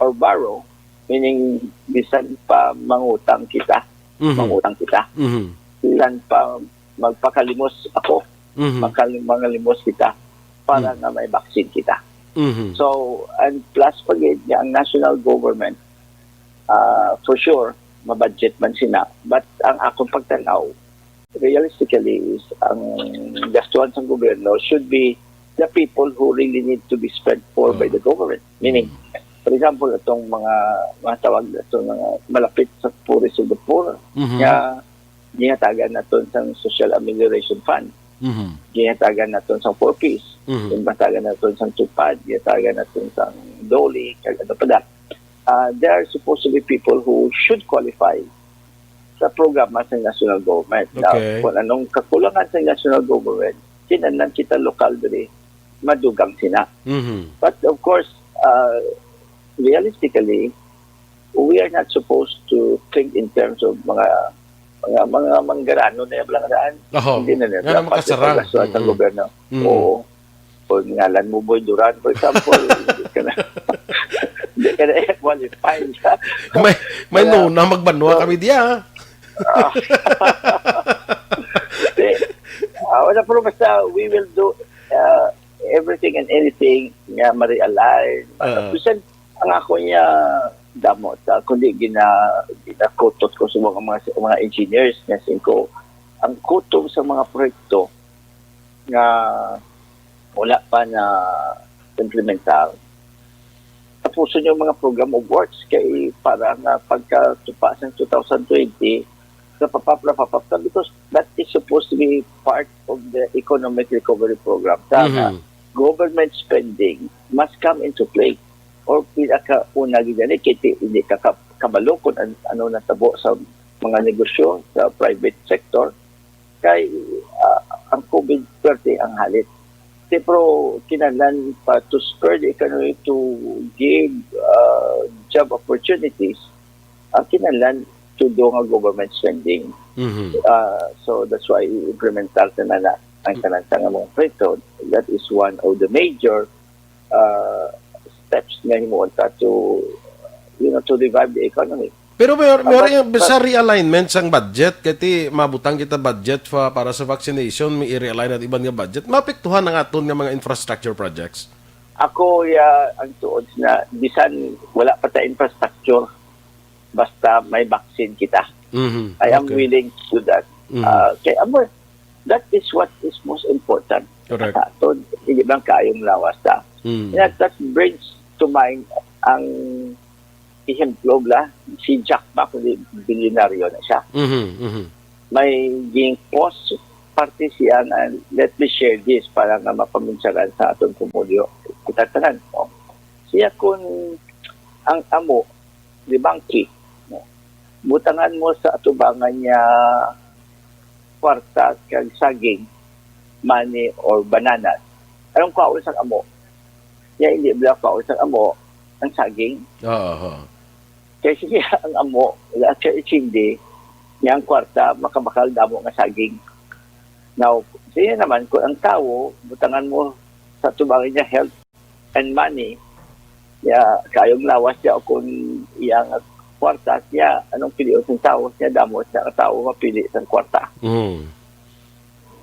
or borrow, meaning bisan pa mangutang kita, mm-hmm. mangutang kita. Mm-hmm. Bisan pa magpakalimos ako, mm-hmm. makalimos kita para mm-hmm. nga may vaccine kita. Mm-hmm. So, and plus pa gid nga ang national government, uh, for sure, mabudget man sina. But ang akong pagtanaw, realistically, is ang gastuhan sa gobyerno should be the people who really need to be spent for uh-huh. by the government. Meaning, mm-hmm. for example, itong mga mga tawag itong mga malapit sa poorest of the poor, mm-hmm. nga gihatagan naton sang Social Amelioration Fund. Mm-hmm. Gihatagan naton sang four Ps. Mm-hmm. Gihatagan naton sang tupad. Gihatagan naton sang DOLE. Kag ano pa da. Uh, there are supposedly people who should qualify sa programa sa national government. Okay. Now, kung anong kakulangan sa national government, kinahanglan kita lokal diri madugang sina. Mm-hmm. But of course, uh, realistically, we are not supposed to think in terms of mga mga mga manggarano na yung lang daan. Oh, hindi na nila makasarang sa mm-hmm. gobyerno. Mm-hmm. Oo. Kung ngalan mo Boy Duran, for example, hindi ka na hindi ka na qualified. May may no na magbanwa kami diya. Uh, wala, pero basta we will do uh, everything and anything nga ma-realign. Uh, ang ako niya damo ta kundi gina ginakutot ko sa mga mga, mga engineers nga singko ang kutob sa mga proyekto nga wala pa na implementar. Tapuson yung mga program of works kay para nga pagkatupa sa two thousand twenty, napapap, napapap na because that is supposed to be part of the economic recovery program. Tama, mm-hmm. government spending must come into play. Or pinakauna gid gani kay hindi ka kabalo kung ano natabo sa mga negosyo sa private sector kay uh, ang covid thirty ang halit. Pero kinahanglan pa to spur the economy to give uh, job opportunities, ang kinahanglan to do nga government spending. Mm-hmm. Uh, so that's why i-implementar na na ang kanang nga mga proyekto. That is one of the major uh, steps nga himuon ta to you know to revive the economy. Pero mayor, mayor uh, but, sa realignment sang budget, kay ti mabutang kita budget pa, para sa vaccination, may i-realign at iban nga budget, maapektuhan ang aton nga mga infrastructure projects. Ako ya ang tuod na bisan wala pa ta infrastructure, basta may vaccine kita. Mm-hmm. I am okay. willing to do that. Mm-hmm. Uh, kay amo, That is what is most important. Correct. Sa aton, hindi lang kaayong lawas ta. Mm. And that brings to mind ang ehemplo bala, si Jack Ma, kundi bilyonaryo na siya. Mhm, mhm. May ging-post parte siya nga, let me share this para nga mapaminsyagan sa aton pumulyo. Kita tanan, no? Siya kun ang amo, di bangki, no? Butangan mo sa atubangan niya kwarta kag saging, money or bananas. Anong kwaon sang amo? Niya hindi bala kwaon sang amo ang saging. Oo, oo. Kay siya ang amo, wala siya isindi niya ang kwarta, makabakal damo nga saging. Now, siya naman, kung ang tawo, butangan mo sa tubangan niya health and money, ya, kayong lawas niya o kung iyang kwarta niya, anong pilion sang tawo niya, damo siya ang tawo mapili sang kwarta. Mm.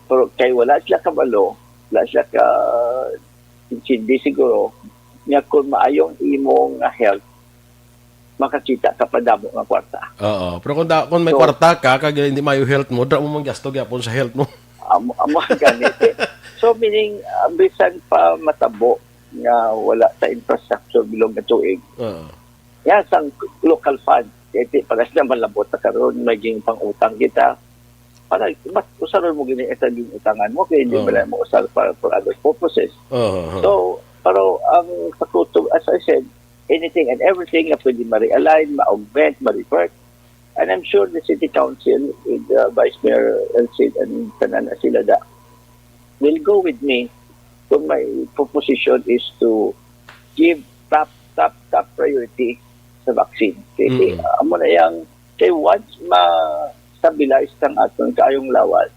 Pero kay wala sila kabalo, wala sila ka intindi siguro, nga kung maayong imong health, makakita ka pa damo nga kwarta. Oo. Pero kung, da, kung may So, kwarta ka, kag hindi maayo health mo, dra mo man gasto gyapon sa health mo. Amo, amo ang ganit eh. So, meaning, ah, bisan pa matabo nga wala ta infrastructure bilog nga tuig, Oo. ya sang local fund, kay di para sila malabot na karon, maging pang-utang kita. Para, mas usaron mo gini sa utangan mo, kay hindi Oo. mo lang mo usar para for other purposes. Oo, oo. So, pero ang sa kutob, as I said, anything and everything nga pwede ma-realign, ma-augment, ma-revert. And I'm sure the city council with, uh, Vice Mayor Elcid and tanan na sila da will go with me kung my proposition is to give top, top, top priority sa vaccine. Kay, Mm. amo na yang, kay once ma-stabilize ang aton kaayong lawas,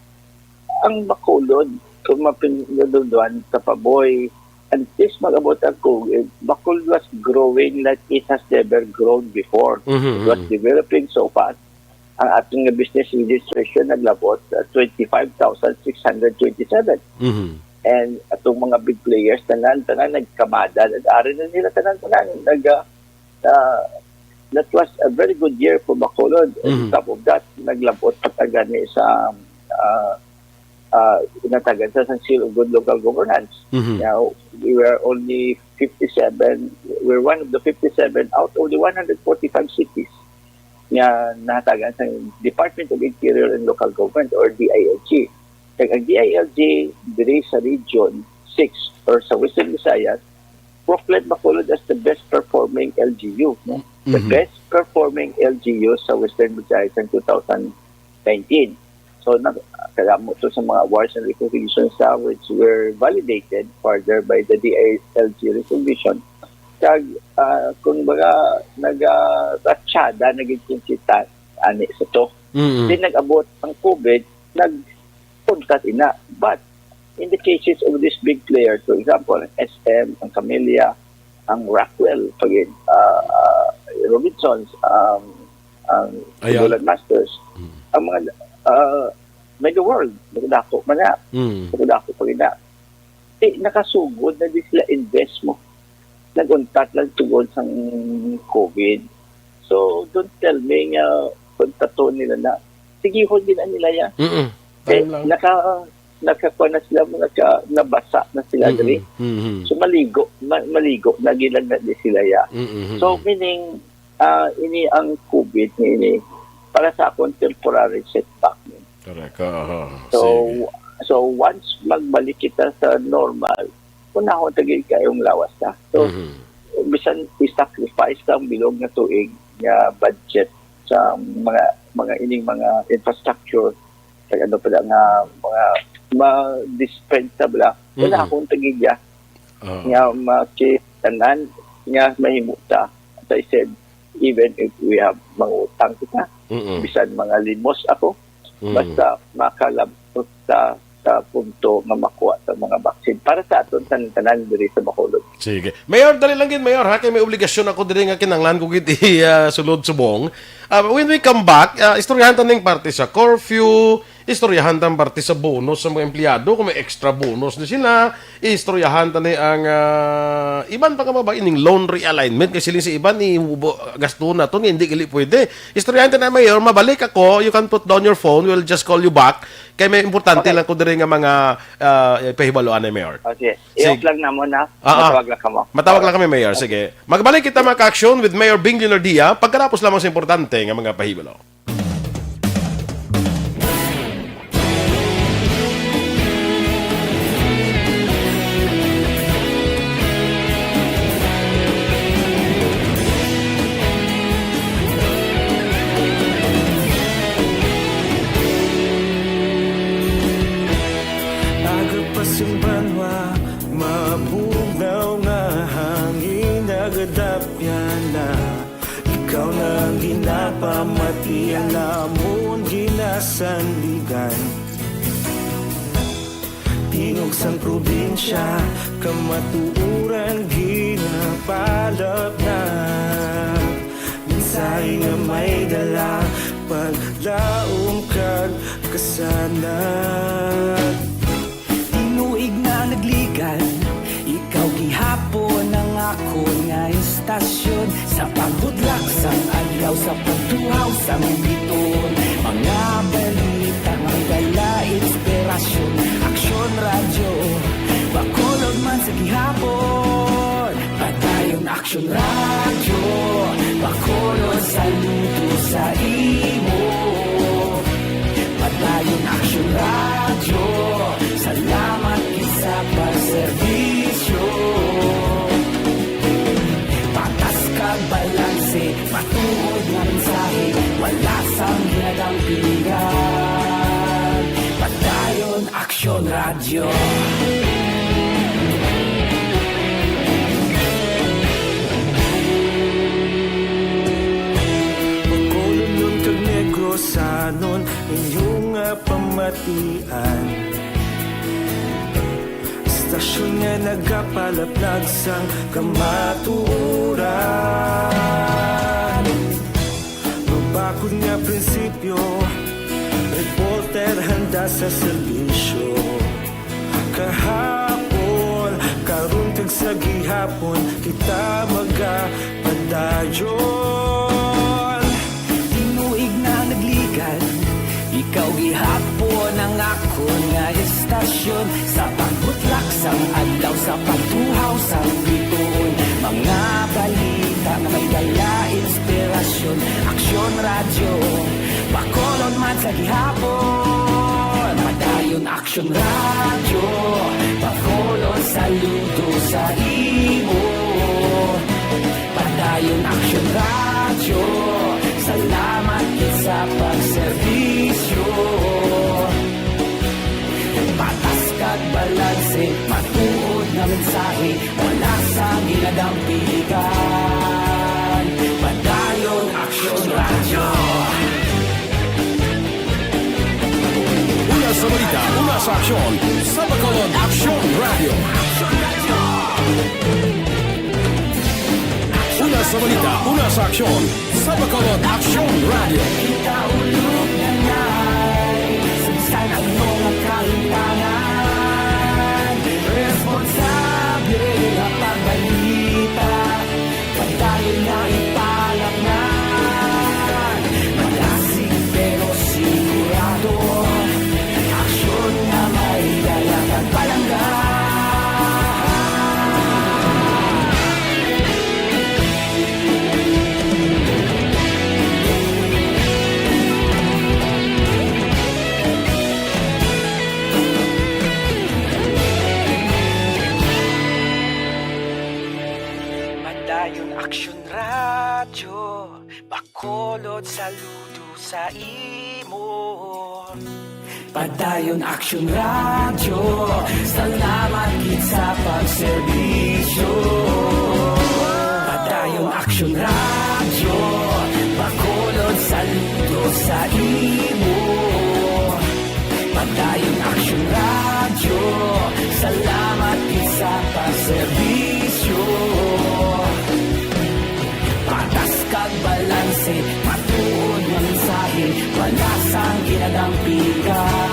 ang Bacolod, kung mapinduduan sa Paboy, until mag-abot ang COVID, Bacolod was growing like it has never grown before. Mhm, It was mhm. developing so fast. Ang aton nga business registration naglabot sa twenty-five thousand six hundred twenty-seven. Mhm. And atong mga big players, tanan, tanan nagkamada, nag-ari na nila, tanan, tanan, nag, ah, ah, that was a very good year for Bacolod. And Mhm. on top of that, naglabot pa ta gani sa, ah, ah, ginatagan sa, sa Seal of Good Local Governance. Mhm. Now, we were only fifty-seven, we're one of the fifty-seven out of the one hundred forty-five cities nga nahatagan sa Department of Interior and Local Government or D I L G. Kag ang D I L G diri sa Region six or sa Western Visayas, proclaimed Bacolod as the best performing L G U, no? The Mhm. best performing L G U sa Western Visayas in two thousand nineteen. So, nag-, kadamo to sa mga awards and recognitions sa which were validated further by the D I L G resolution. Kag, ah, kung baga, nag-ratsyada, naging kinsita, ani sa to. Mm-mm. Then nag-abot ang COVID, nag-untat ina. But, in the cases of these big players, for example, ang S M, ang Camellia, ang Rockwell, pag, ah, ah, Robinsons, ang, ang Ayan. Dolan Masters, Mm. ang mga, ah, Mega World, nagdako man na. Mm. Nagdako pa gina. Di, nakasugod na di sila invest mo. Nag-untat lang tungod sang COVID. So, don't tell me nga pagtato nila na. Sigihon din ang nila ya. Mm-mm. Eh, Time lang. naka-, nakakuha na sila, naka-, nabasa na sila Mm-mm. diri. Mm-mm. So, maligo, ma-, maligo, nagilag na di sila ya. Mm-mm. So, meaning, ah, ini ang COVID ni ini, para sa akon, temporary setback ni. Correct. Ah, ah, So, sige. so once magbalik kita sa normal, unahon ta gid kayong lawas ta. So, Mhm. bisan i-sacrifice ang bilog nga tuig nga budget sa mga, mga ining mga infrastructure, sa ano pala nga mga ma-dispensa bala, Mhm. unahon ta gid ya. Ah. Nga makitanan nga mahimo ta. As I said, even if we have mangutang kita, Mm-mm. bisan mga limos ako, Mm. basta makalabot ta sa punto nga makuha sa mga vaccine para sa aton tanan-tanan diri sa Bacolod. Sige. Mayor, dali lang gid, Mayor, ha? Kay may obligasyon ako diri nga kinahanglan ko gid i, ah, sulod subong. Ah, when we come back, ah, istoryahan ta ning parte sa curfew, Istoryahan ta ang parte sa bonus sa mga empleyado, kung may extra bonus na sila. Istoryahan ta ni ang, ah, iban pa nga mga bahin, ning loan realignment, kay siling sa iban, ni gasto na to, nga hindi gali pwede. Istoryahan ta na, Mayor, mabalik ako, you can put down your phone, we'll just call you back. Kay may importante Okay. lang ko diri nga mga, ah, pahibaluan ni Mayor. Oh, sige. Sige. I-off lang na muna. Ah, ah. Matawag lang kamo. Matawag lang kami, Mayor. Sige. Magbalik kita, mga ka-aksyon, with Mayor Bing Leonardia, pagkatapos lamang sa importante nga mga pahibalo. Aga pa sing banwa, mabugnaw nga hangin nagadapyan na. Ikaw na ang ginapamati, ang amon ginasandigan. Tingog sang probinsya, kamatuoran ginapalapnag. Mensahe nga may dala, paglaom kag kasanag. Tinuig na nagligan, ikaw gihapon ang akon nga istasyon. Sa pagbudlak sang adlaw, sa pagtuhaw sang biton, mga balita nga may dala inspirasyon. Aksyon Radyo, Bacolod man sa gihapon. Padayon Aksyon Radyo, Bacolod, saludo sa imo. Padayon Aksyon Radyo, salamat gid sa pagserbisyo. Patas kag balanse, matuod nga mensahe, wala sang ginadampigan. Padayon Aksyon Radyo. Bacolodnon kag Negrosanon, inyo nga pamatian. Istasyon nga nagapalaplag sang kamatuoran. Mabakod nga prinsipyo, reporter handa sa serbisyo. Kahapon, karon kag sa gihapon, kita magapadayon. Tinuig na nagligan, ikaw gihapon ang akon nga istasyon. Sa pagbutlak sang adlaw, sa pagtuhaw sang bituon, mga balita nga may dala inspirasyon. Aksyon Radyo, Bacolod man sa gihapon. Padayon Aksyon Radyo, Bacolod, saludo sa imo. Padayon Aksyon Radyo, salamat gid sa pagserbisyo. Patas kag balanse, matuod nga mensahe, wala sang ginadampigan. Padayon Aksyon Radyo. Una sa balita, una sa aksyon, sa Bacolod Aksyon Radyo. Una sa balita, una sa aksyon, sa Bacolod Aksyon Radyo. Kita ulog na ngay, sa bisan ano nga kahimtangan, responsable nga pagbalita, padayon nga ipalapngan. Malasig pero sigurado, aksyon nga may dala kag palangga. Padayon Aksyon Radyo, Bacolod, saludo sa imo. Padayon Aksyon Radyo, salamat gid sa pagserbisyo. Padayon Aksyon Radyo, Bacolod, saludo sa imo. Padayon Aksyon Radyo, salamat gid sa pagserbisyo. Patas kag balanse, matuod nga mensahe, wala sang ginadampigan.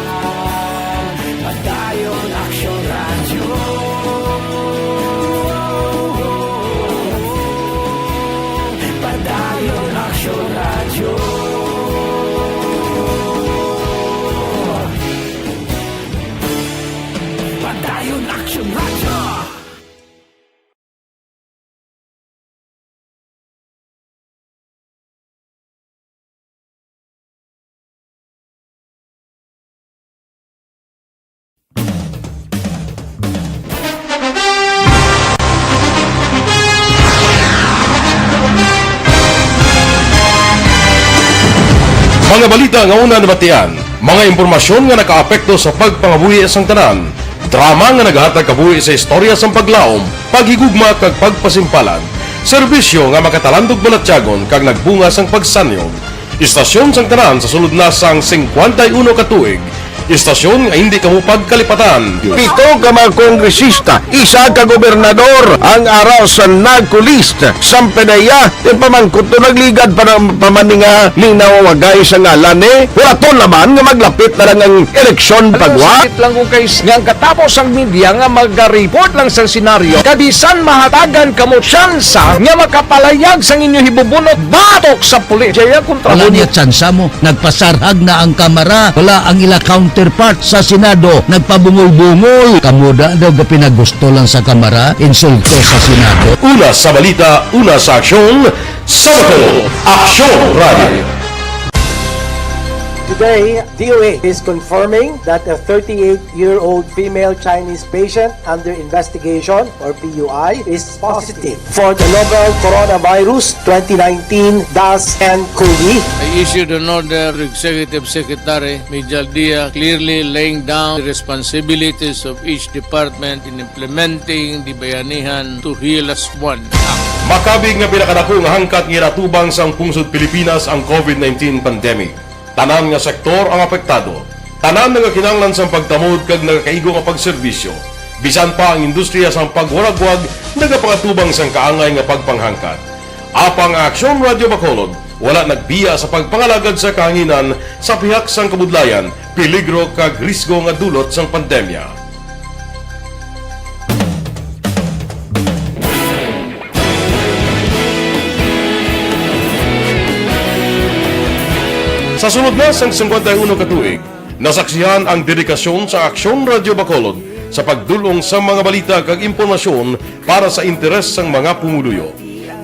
Mga balita nga una nabatian, mga impormasyon nga nakaapekto sa pagpangabuhi sang tanan, drama nga nagahatag kabuhi sa istorya sang paglaom, paghigugma kag pagpasimpalan, serbisyo nga makatalandog balatyagon kag nagbunga sang pagsanyog. Istasyon sang tanan sa sulod na sang singkwenta y uno ka tuig, istasyon nga hindi kamo pagkalipatan. Pito ka mga kongresista, isa ka gobernador ang ara sa NAGCO list. Samtang iya, ipamangkot to nagligad pa ng pamaninga ni nawawagay sa ngalan ni. Wala to naman nga maglapit na lang ang eleksyon pagwa. Sakit lang kung kay nga ang katapos ang media nga maga-report lang sa senaryo, kabisan mahatagan kamo tsansa nga makapalayag sang inyo hibubunot batok sa pulis. Jaya kontra Wala mo niya tsansa mo. Nagpasarhag na ang Kamara. Wala ang ila counterpart sa Senado. Nagpabungol-bungol. Kamo da daw gapinagusto lang sa Kamara, insulto sa Senado. Una sa balita, una sa aksyon, sa Bacolod, Aksyon Radio. Today, D O A is confirming that a thirty-eight-year-old female Chinese patient under investigation, or P U I, is positive for the novel Coronavirus twenty nineteen dash N CoV. I issued an order to Executive Secretary Mijal Dia, clearly laying down the responsibilities of each department in implementing the Bayanihan to Heal Us One Act. Makabig nga pinakadako nga hangkat nga ginatubang sang pungsod Pilipinas ang COVID nineteen pandemic. Tanan nga sektor ang apektado. Tanan nagakinahanglan sang pagtamod kag nagakaigo nga pagserbisyo. Bisan pa ang industriya sang pagwaragwag nagapangatubang sang kaangay nga pagpanghangkat. Apang ang Aksyon Radio Bacolod wala nagbiya sa pagpangalagad sa kahanginan sa pihak sang kabudlayan, peligro kag risgo nga dulot sang pandemya. Sa sulod na sang singkwenta y uno ka tuig, nasaksihan ang dedikasyon sa Aksyon Radio Bacolod sa pagdul-ong sa mga balita kag impormasyon para sa interes sang mga pumuluyo.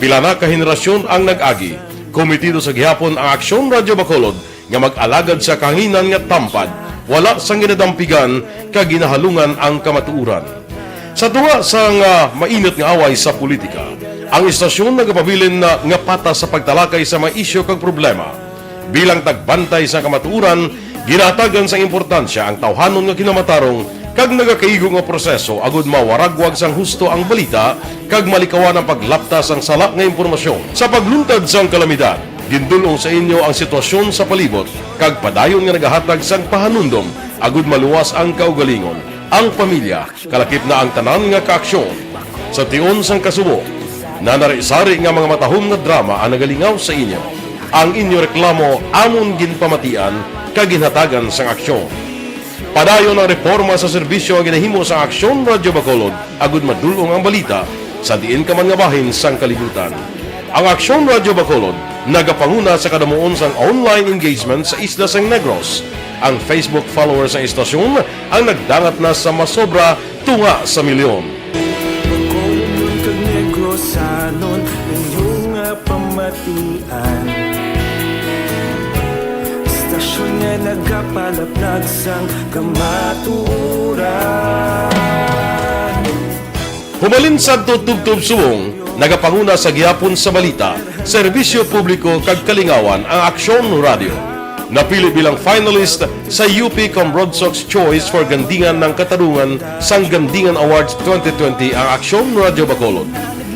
Pila na ka henerasyon ang nag-agi. Komitido sa gihapon ang Aksyon Radio Bacolod nga mag-alagad sa kahanginan nga tampad, wala sang ginadampigan kag ginahalungan ang kamatuoran. Sa tunga sang, ah, mainit nga away sa politika, ang istasyon nagapabilin na nga patas sa pagtalakay sa mga isyu kag problema. Bilang tagbantay sa kamatuoran, ginahatagan sang importansya ang tawhanon nga kinamatarong kag nagakaigo nga proseso agud mawaragwag sang husto ang balita kag malikawan ang paglapta sang sala nga impormasyon. Sa pagluntad sang kalamidad, gindul-ong sa inyo ang sitwasyon sa palibot kag padayon nga nagahatag sang pahanumdom agud maluwas ang kaugalingon, ang pamilya, kalakip na ang tanan nga kaaksyon. Sa tion sang kasubo, nanari-sari nga mga matahom nga drama ang nagalingaw sa inyo. Ang inyo reklamo amon ginpamatian kag ginhatagan sang aksyon. Padayon ang reporma sa serbisyo nga ginahimo sa Aksyon Radio Bacolod agud madul-ong ang balita sa diin ka man nga bahin sang kalibutan. Ang Aksyon Radio Bacolod nagapanguna sa kadamuon sang online engagement sa isla sang Negros. Ang Facebook followers sang istasyon ang nagdangat na sa masobra tunga sa milyon. Bacolodnon kag Negrosanon, inyo nga pamatian. Istasyon nga nagapalaplag sang kamatuoran. Humalin sadto tubtob subong, nagapanguna sa gihapon sa balita, serbisyo publiko kag kalingawan ang Aksyon Radio. Napili bilang finalist sa U P Cambrodsoc's Choice for Gandingan ng Katarungan sang Gandingan Awards twenty twenty ang Aksyon Radio Bacolod.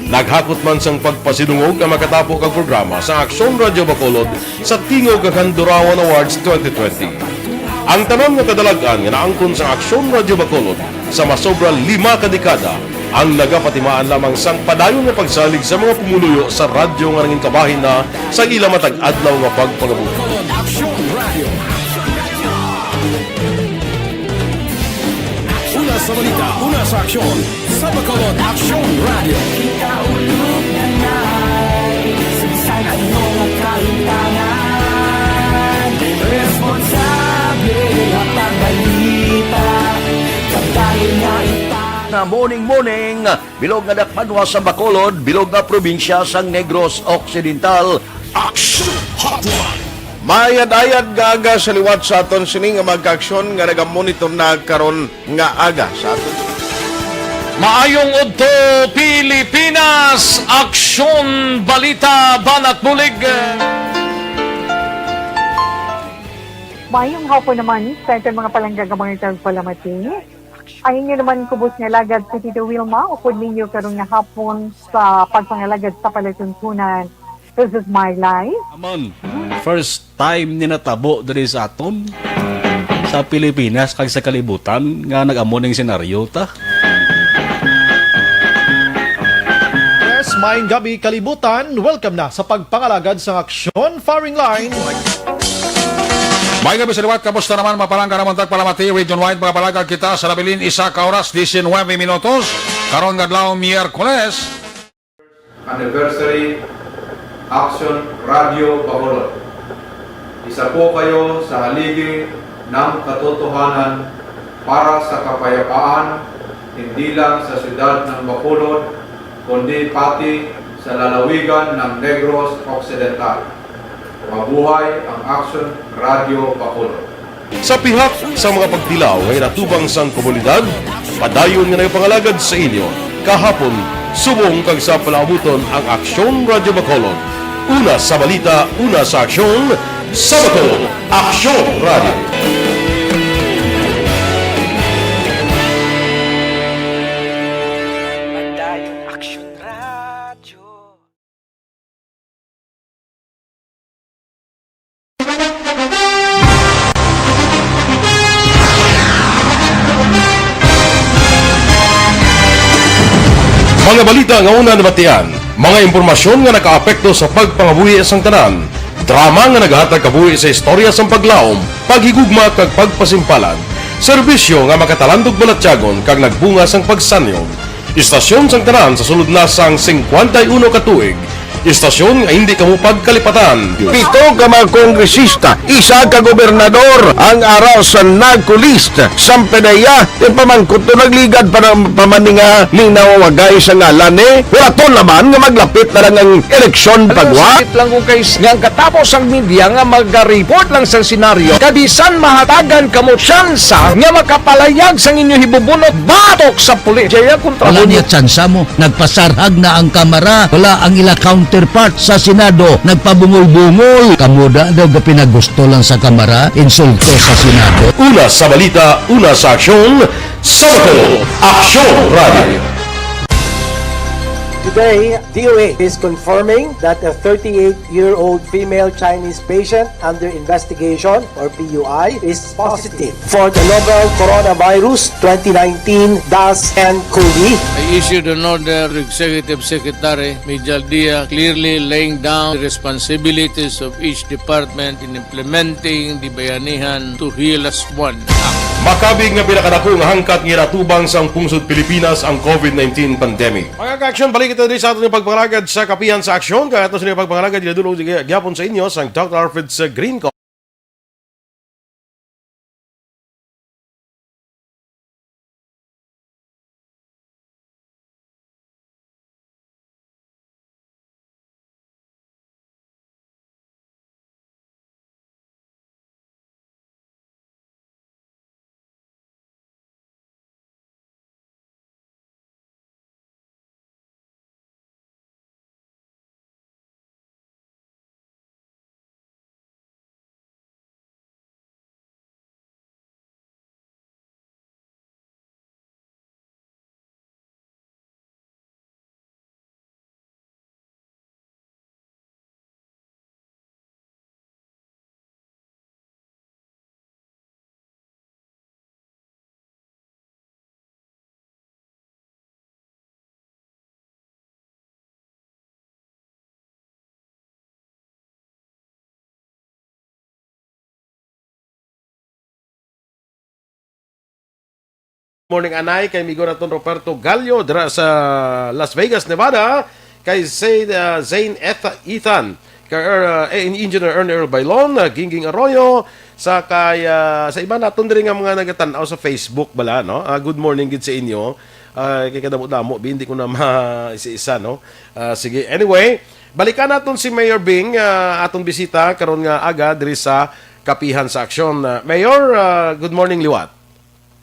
Naghakot man sang pagpasidungog ang makatapo kag programa sa Aksyon Radio Bacolod sa Tingog kag Handurawan Awards twenty twenty. Ang tanan nga kadalag-an nga naangkon sa Aksyon Radio Bacolod sa masobra lima ka dekada ang nagapatimaan lamang sang padayon nga pagsalig sa mga pumuluyo sa radyo nga nangin kabahin na sa ila matag adlaw nga pagpangabuhi. Aksyon Radio. Una sa balita, una sa aksyon, sa Bacolod Aksyon Radio. Ikaulog na na'y sa bisan ano nga kahimtangan, responsable nga pagbalita, pagdali nga ita- Nga morning, morning. Bilog nga dakpanwa sa Bacolod, bilog nga probinsya sang Negros Occidental. Action Hotline. Maayad-ayad nga aga sa liwat sa aton sini nga mga kaaksyon nga nagamonitor na karon nga aga sa aton. Maayong udto, Pilipinas! Aksyon, balita, banat, bulig. Mayong hapon naman sa aton mga palangga nga mga tagpalamati. Ang inyo naman kubos nga alagad si Tito Wilma, upod ninyo karon nga hapon sa pagpangalagad sa palatuntunan. This is my life. Amon, first time ni natabo diri sa aton, sa Pilipinas kag sa kalibutan nga nag-amo ning senaryo ta. Yes, maayong gabi, kalibutan. Welcome na sa pagpangalagad sang Aksyon Firing Line. May gabi sa liwat, kamusta naman, mga palangga namon tagpalamati, Region Wide, mga palangga kita sa nabilin, isa ka oras, diecinuebe minutos, karon nga adlaw, Miyerkules. Anniversary, Aksyon Radio Bacolod. Isa po kayo sa haligi ng katotohanan para sa kapayapaan, hindi lang sa siyudad ng Bacolod, kundi pati sa lalawigan ng Negros Occidental. Mabuhay ang Aksyon Radio Bacolod. Sa pihak sa mga pagtilaw nga ginatubang sang komunidad, padayon nga nagapangalagad sa inyo kahapon, subong kag sa palaabuton ang Aksyon Radio Bacolod. Una sa balita, una sa aksyon, sa Bacolod, Aksyon Radio. Padayon Aksyon Radio. Mga balita nga una nabatian, mga impormasyon nga nakaapekto sa pagpangabuhi sang tanan, drama nga nagahatag kabuhi sa istorya sang paglaom, paghigugma kag pagpasimpalan, serbisyo nga makatalandog balatyagon kag nagbunga sang pagsanyog. Istasyon sang tanan sa sulod na sang singkwenta y uno ka tuig. Istasyon nga hindi kamo pagkalipatan. Pito ka mga kongresista, isa ka gobernador ang ara sa NAGCO list. Sampe na iya, yung pamangkot to nagligad pa ng pamaninga ni nawawagay sa ngalan ni. Wala to naman nga maglapit na lang ang eleksyon pagwa. Sakit lang kung kay nga ang katapos ang media nga mag-report lang sa senaryo. Kabisan mahatagan kamo tsansa nga makapalayag sang inyo hibubunot batok sa pulis. Jaya kontra Wala mo. Niya tsansa mo. Nagpasarhag na ang Kamara. Wala ang ila counterpart sa Senado. Nagpabungol-bungol. Kamo da daw gapinagusto lang sa Kamara. Insulto sa Senado. Una sa balita, una sa aksyon, sa Bacolod, Aksyon Radio. Today, D O A is confirming that a thirty-eight-year-old female Chinese patient under investigation, or P U I, is positive for the novel coronavirus twenty nineteen dash N COVID. I issued an order to Executive Secretary Mijal Dia, clearly laying down the responsibilities of each department in implementing the Bayanihan to Heal As One Act. Makabig nga pinakadako nga hangkat nga ginatubang sang pungsod Pilipinas ang COVID nineteen pandemic. Mga ka-aksyon, balik kita diri sa aton pagpangalagad sa kapihan sa aksyon. Kaya ato sa pagpangalagad, ginadulong gyapon sa inyo sang Doctor Alfred sa Green Co. Morning, Anay, kay Migo naton Roberto Gallo dira sa Las Vegas, Nevada, kay Zayn, ah, Zayn Etha-, Ethan, kay Er-, ah, eh, Engineer Ernie Earl Bailon, ah, Gingging Arroyo, sa kay, ah, sa iba naton diri nga mga nagatan-aw sa Facebook bala, no? Ah, good morning gid sa inyo. Ah, kay kadamo-damo, bi, hindi ko na ma-isa-isa, no? Ah, sige. Anyway, balikan naton si Mayor Bing, ah, aton bisita karon nga aga diri sa Kapihan sa Aksyon. Ah, Mayor, ah, good morning liwat.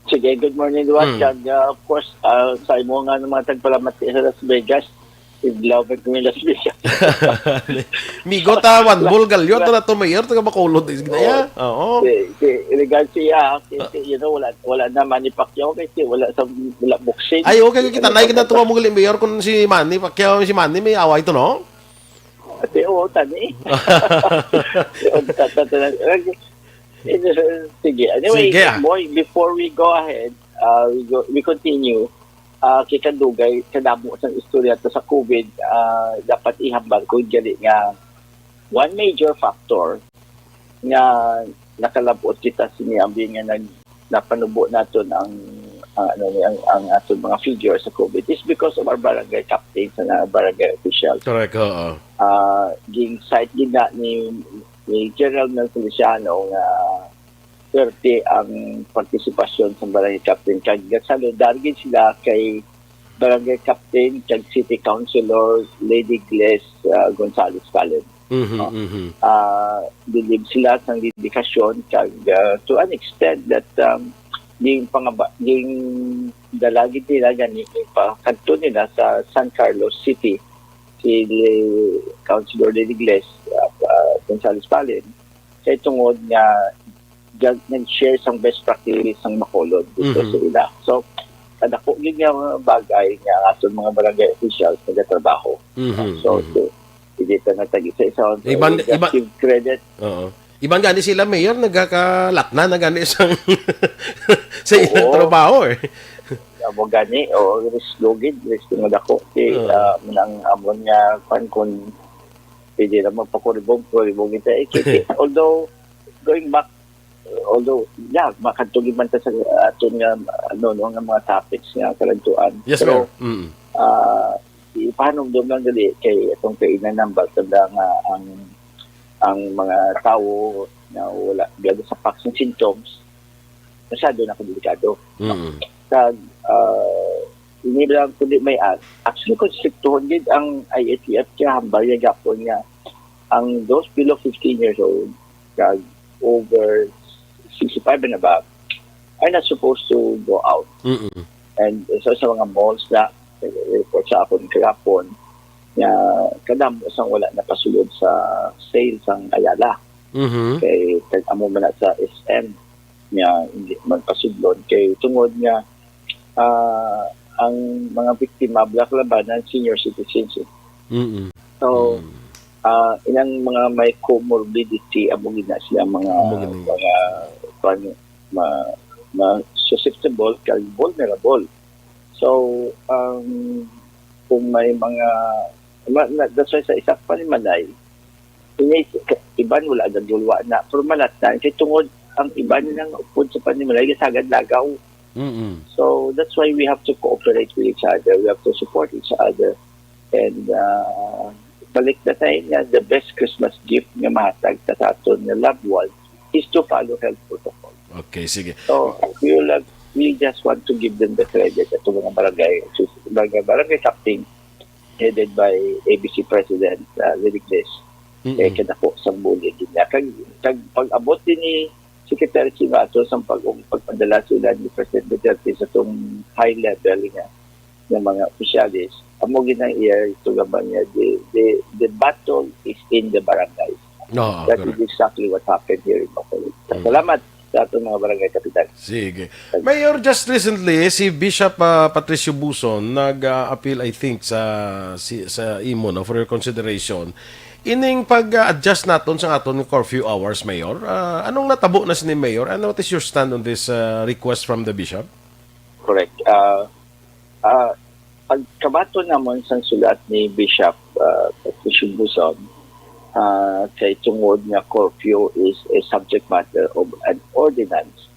Sige, good morning liwat. Hmm. Kag, ah, of course, ah, sa imo nga mga tagpalamati sa Las Vegas. Iglaw man kami Las Vegas. Migo ta, one ball galyo, ta na to, Mayor, taga Bacolod, is ginaya. Oo. Si, si Elegancia, si, si, you know, wala, wala na Manny Pacquiao kasi wala sa, wala boxing. Ay, okay, kita na, kita to mo gali, Mayor, kung si Manny Pacquiao, si Manny, may away to, no? Kasi, oo, tani. Sige, anyway, Sige, ah. Boy, before we go ahead, uh, we, go, we continue, uh, kay kadugay, kadamo sang istorya to sa COVID, uh, dapat ihambal ko gali nga one major factor nga nakalabot kita sini, abi nga nag-, napanubo naton ang, ang, ano ni, ang, ang aton mga figure sa COVID is because of our barangay captains and our barangay officials. Correct, oo. Ah, ging-cite gid na ni, ni General Mel Feliciano nga swerte ang partisipasyon sa barangay captain. Kag gasaludar gid sila kay barangay captain kag city councilor Lady Gles, ah, Gonzales Caleb. Mhm, No? mhm. Ah, bilib sila sang dedikasyon kag, ah, to an extent that, um, ging pangaba-, ging dala gid nila gani, ging pakadto nila sa San Carlos City si Councilor Lady Gles, ah, ah, Gonzales Palen, kay tungod nga jag-, nag-share sang best practices sang Bacolod dito Mhm. sa ila. So, kadako gid nga mga bagay nga ang aton mga barangay officials nagatrabaho. Mhm, So, mhm. so, hindi ta na tag-isa-isa. So, Iban, we just iban, give credit. Oo. Iban gani sila, Mayor, nagkakalatna na gani sang, sa ilang Oo. trabaho, eh. Amo gani, o, risk lugid, risk nga dako. Kay, Oo. ah, nang amon nga, kwan, kung pwede na magpakuribong, kuribong kita, eh, kay, although, going back, although, yeah, makadto gid man ta sa aton nga, ano, no, nga mga topics nga kalantuan. Yes, Pero, Mayor. Mm. ah, ipahanumdom lang dali kay atong kainan nambal, tanda nga ang, ang mga tawo na wala gani sa vaccine symptoms, masyado na delikado. Mm. Kag, ah, hindi lang kundi may an-, actually, kung striktuhon gid ang I A T F, kaya hambal niya gapon nga ang those below fifteen years old, kag over sixty-five and above, are not supposed to go out. Mm-mm. And so sa mga malls na, eh, report sa akon kahapon, nga kadamo sang wala napasulod sa sale sang Ayala. Mhm. Kay, kag amo man na sa S M, nga hindi magpasudlon. Kay tungod nga, ah, ang mga biktima, black labanan, senior citizens, eh. Mm-mm. So, Mm. ah, inang mga may comorbidity, amo gid na sila mga, Amo gid na. mga, kwan, ma-, ma-, susceptible kag vulnerable. So, um, kung may mga, ma-, na, that's why sa isa ka panimalay, ini, iban wala nagdulwa na, pero malatnan kay tungod ang iban nang upod sa panimalay, gisagad lagaw. Mm-mm. So, that's why we have to cooperate with each other. We have to support each other. And, uh, balik na tayo nga, the best Christmas gift nga mahatag ta sa aton nga loved one is to follow health protocol. Okay, sige. So, we will have, we just want to give them the credit at mga barangay, barangay, barangay captain headed by A B C President, uh, Lily Grace. Mm-mm. Eh, kadako sang bulig niya. Kag, kag pag-abot din ni Secretary Chivato sa pag-, pagpadala sila ni President Duterte sa tong high level nga, nga mga opisyalis, amo gid ang iya ito nga ba niya, the, the, the battle is in the barangay. Oo, That is correct. exactly what happened here in Bacolod. Mm. Salamat sa atong mga barangay kapitan. Sige. Mayor, just recently, si Bishop, ah, Patricio Buson nag-appeal, I think, sa, si, sa imo, no, for your consideration. Ining pag-adjust naton sa aton curfew hours, Mayor, ah, anong natabo na sini, Mayor? And what is your stand on this, ah, request from the Bishop? Correct. Ah, ah, pagkabaton namon sang sulat ni Bishop, ah, Patricio Buson, ah, kay tungod nga curfew is a subject matter of an ordinance,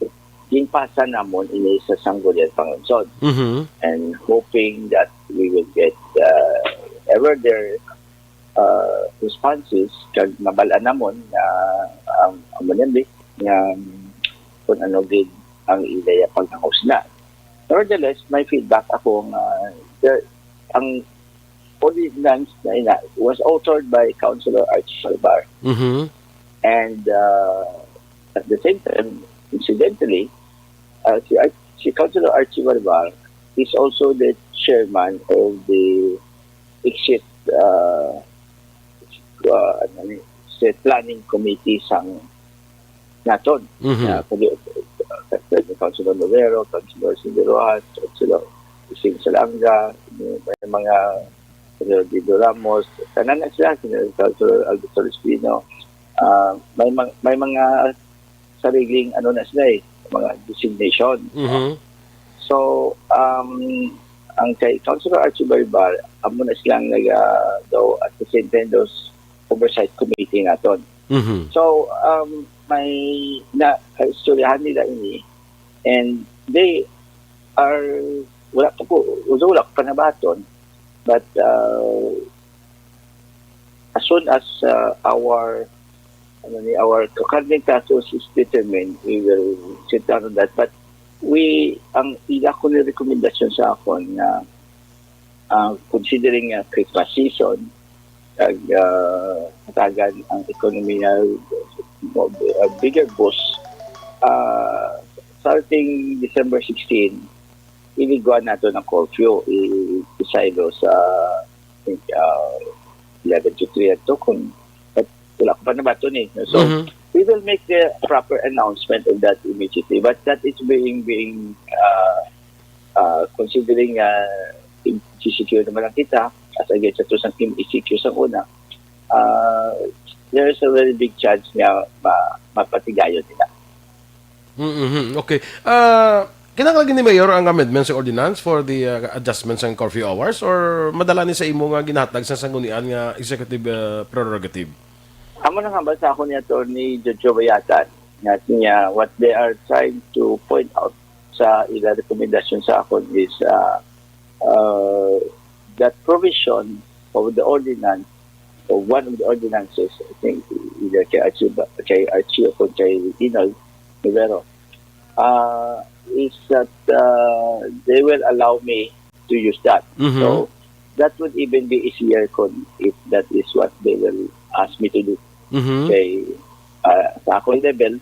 ginpasa namon ini sa Sangguniang Panglungsod. Mhm. And hoping that we will get, ah, ever their, ah, responses, kag nabal-an namon nga ang, ang manindi nga kung ano gid ang ilaya paghangusna. Nevertheless, may feedback ako nga the, ang ordinance na ina was authored by Councilor Archie Salvar. Mhm. And, uh, at the same time, incidentally, uh, si Ar-, si Councilor Archie Salvar is also the chairman of the exit, ah, ah, ano ni, exit planning committee sang naton. Mhm. Ah, pwede, ah, Councilor Movero, Councilor Cindy Rojas, Councilor Christine Salanga, may mga Councilor Dido Ramos, tanan na sila, Councilor Alberto Espino. Ah, may mga, may mga sariling ano na sila eh, mga designation. Mhm. So, um, ang kay Councilor Archie Baribar, amo na silang naga daw at the same time those oversight committee naton. Mhm. So, um, may na istoryahan nila ini, and they are, wala pa ko, although wala ko pa nabaton, but, uh, as soon as, uh, our, ano ni, our current status is determined, we will sit down on that. But we, ang ila ko ni rekomendasyon sa akon nga, uh, considering nga Christmas season, kag, uh, hatagan ang ekonomiya, uh, bigger boost, uh, starting December sixteen, iliguan nato ng curfew, i-, isaylo sa, I think, uh, eleven to three ato kung, but wala ko pa nabaton eh. So, Mhm. we will make the proper announcement of that immediately. But that is being, being, uh, uh, considering, uh, G C Q naman lang kita, as against sa tusang M E C Q sa una, uh, there is a very big chance nga ma-, mapatigayon nila. Mm-hmm. Okay. Ah, kinahanglan gid ni Mayor ang amendment sa ordinance for the, ah, adjustment sang curfew hours, or madala ni sa imo nga ginahatag sa sanggunian nga executive, ah, prerogative? Amo nang hambal sa akon ni Attorney Jojo Bayatan nga niya, what they are trying to point out sa ila rekomendasyon sa akon is, ah, uh, that provision of the ordinance, of one of the ordinances, I think, either kay Archie, ba- kay Archie o kung kay Inoy Rivero, uh, is that, uh, they will allow me to use that. Mhm. So, that would even be easier kung if that is what they will ask me to do. Mhm. Kay, uh, sa akong level,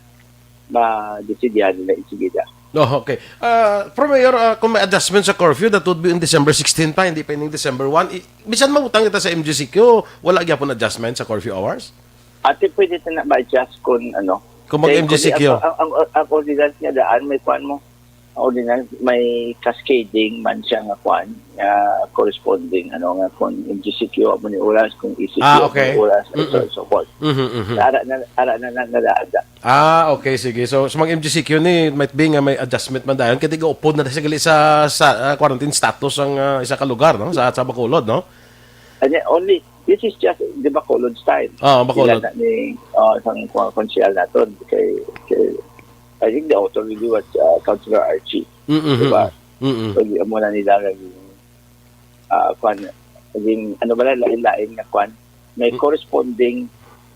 madesidihan nila insigida. Oh, okay. Ah, Pro Mayor, ah, kung may adjustment sa curfew, that would be in December sixteen pa, hindi pa ining December one. I-, bisan mabutang kita sa M G C Q, wala gyapon adjustment sa curfew hours? Ate, pwede ta na ma-adjust kung ano. Kung mag-, kay M G C Q. Ang, ang, ang, ang ordinance nga daan, may kuwan mo. Ang ordinance, may cascading man siya nga kuwan, nga corresponding, ano, nga kung M G C Q mo ni oras, kung E C Q Ah, okay. mo ni oras, and so Mm-mm. on and so forth. Mhm, mhm. Ara na, ara na, na, na, na, Ah, okay, sige. So, sa mga M G C Q ni, might be nga may adjustment man dayon, kaya di gaupod na sa gali sa, sa, ah, quarantine status ang, ah, isa ka lugar, no? Sa, sa Bacolod, no? And then only, this is just the Bacolod style. Ah, Bacolod. Sila na ni, ah, isang kon-, konsehal naton. Kay, kay, I think the author really was, ah, Councilor Archie. Mm-mm. Diba? Mm-mm. So, di, amo na nila naging, ah, kwan, naging, ano ba na, lain-lain nga kwan. May Mm. corresponding,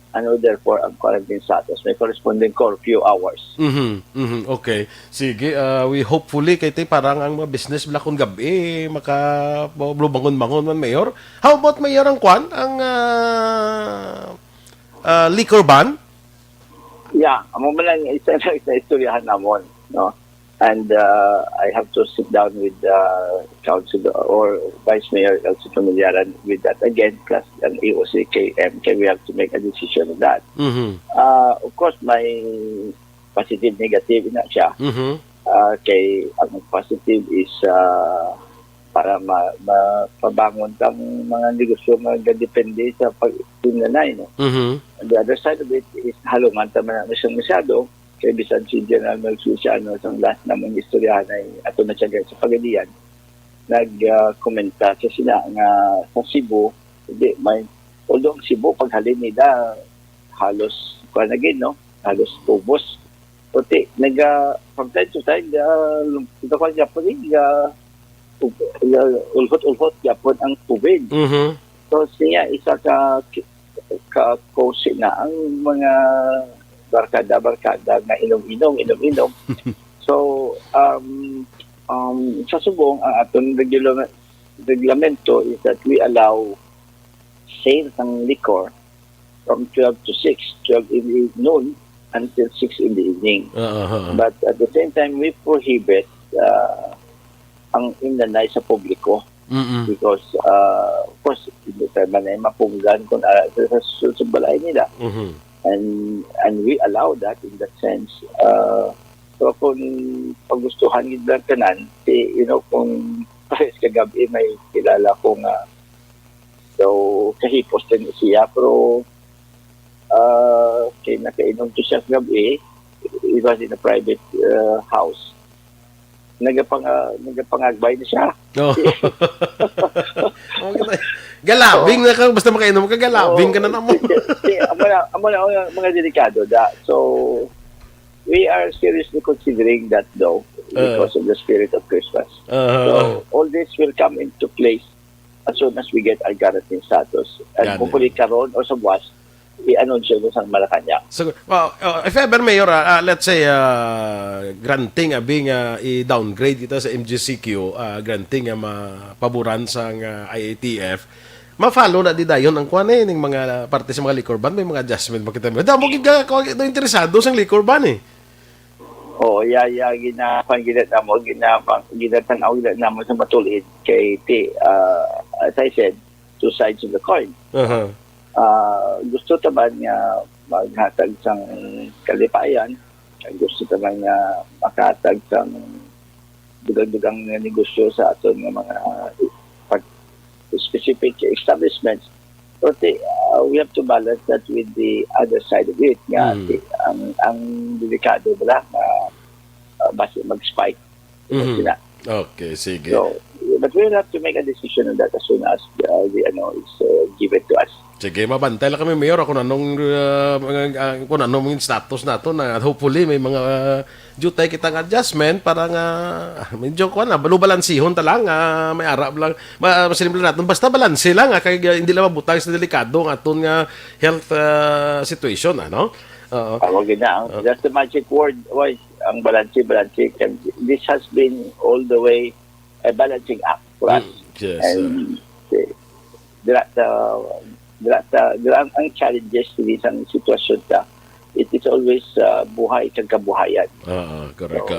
ano, therefore, ang quarantine status, may corresponding curfew hours. Mhm, mhm, okay. Sige, ah, we hopefully, kay ti parang ang mga business bala kung gabi, maka-, lubangon-bangon man, Mayor. How about, Mayor, ang kwan? Ang, ah, ah, liquor ban? Yeah, amo man lang isa na, isa istoryahan namon, no? And, uh, I have to sit down with, uh, Council or Vice Mayor Elsie Familiaran with that again, plus ang A O C K M, kay we have to make a decision on that. Mhm. Uh, of course, may positive, negative na siya. Mhm. Uh, kay ang positive is, uh, para ma-, mapabangon kang mga negosyo nga gadepende sa pag-, nanay, no? Mhm. On the other side of it is halungan ta man na siyang masyado, kay bisan si General Mel Feliciano, sa last namang istoryahan ay ato na siya sa Pagadian, nag, ah, komenta siya sila nga sa Cebu, hindi, may, although ang Cebu, paghalin nila, halos, kuwan na gid, no? Halos ubos. Puti, naga, from time to time, ah, kita ko gyapon, eh, ah, ug-, ah, ulhot-ulhot gyapon ang tubig. Mhm. So, siya, isa ka ki-, ka cause na ang mga barkada-barkada nga inom-inom, inom-inom. So, um, um, sa subong, ang aton regula-, reglamento is that we allow sale ng liquor from twelve to six, twelve in the noon until six in the evening. Ah, ah, ah. But at the same time, we prohibit, uh, ang imnanay sa publiko. Mm-mm. Because, uh, of course, hindi tayo man ay mapunggan kung, uh, sa, sa, sa balay nila. Mhm. And, and we allow that in that sense. Uh, so, kung pagustuhan gid lang tanan, si, you know, kung pares kagabi may kilala ko nga, so, kahipos din siya, pero, uh, kay nakainom to siya kagabi, it was in a private, uh, house. Nagapanga-, nagapangagbay na siya. Oh. Okay na. Galabing na ka, basta makainom ka, galabing ka na namo. Oo. Ti-, ti-, amo na, amo na ang mga delikado da. So, we are seriously considering that though, because of the spirit of Christmas. Uh-huh. So, all this will come into place as soon as we get our quarantine status. And hopefully, karon or sa buwas, i-anunsyo ko sa Malacañang. So, well, uh, if ever, Mayor, uh, uh, let's say, uh, granting, abi nga i-downgrade kita sa M G C Q, uh, granting nga mapaboran sang, uh, I A T F, ma-follow na di dayon ang kwan eh, ning mga parte sa mga liquor ban, may mga adjustment ba kita? Damo gid ka, kwan, interesado sang liquor ban eh. Oo, ya, ya, gina-, kwan, gina-, namo, gina-, ginatan-aw gina namo sa matulid kay ti-, ah, as I said, two sides of the coin. Aha. Ah, gusto ta man nga maghatag sang kalipayan, gusto ta man nga makahatag sang dugang-dugang nga negosyo sa aton nga mga pag-, specific establishments. But, uh, we have to balance that with the other side of it, nga Mm. ti-, ang, ang delikado bala nga, uh, basi mag-spike. Mhm. Sila. Okay, sige. So, but we'll have to make a decision on that as soon as, uh, the, ano, is, uh, given to us. Sige, mabantay lang kami, Mayor, kung anong, uh, mga, uh, kung anong status nato na hopefully may mga, uh, due tay kitang adjustment para nga, ah, medyo, kuwan na, balubalansihon ta lang, ah, may arab lang, ma-, masilimple naton. Basta balanse lang, ah, kay, ah, hindi lang mabutang sa delikado ang aton nga health, ah, situation, ano? Oo. Amo gid na, ang, Oo. that's the magic word, Roy. Ang balanse, balanse. Kag this has been all the way a balancing act for us. Mm, yes, And, sir. eh, dira, uh, dira, uh, dira ang, ang challenges sa isang sitwasyon ta. It is always, uh, buhay kag kabuhayan. Oo, correct So, ka.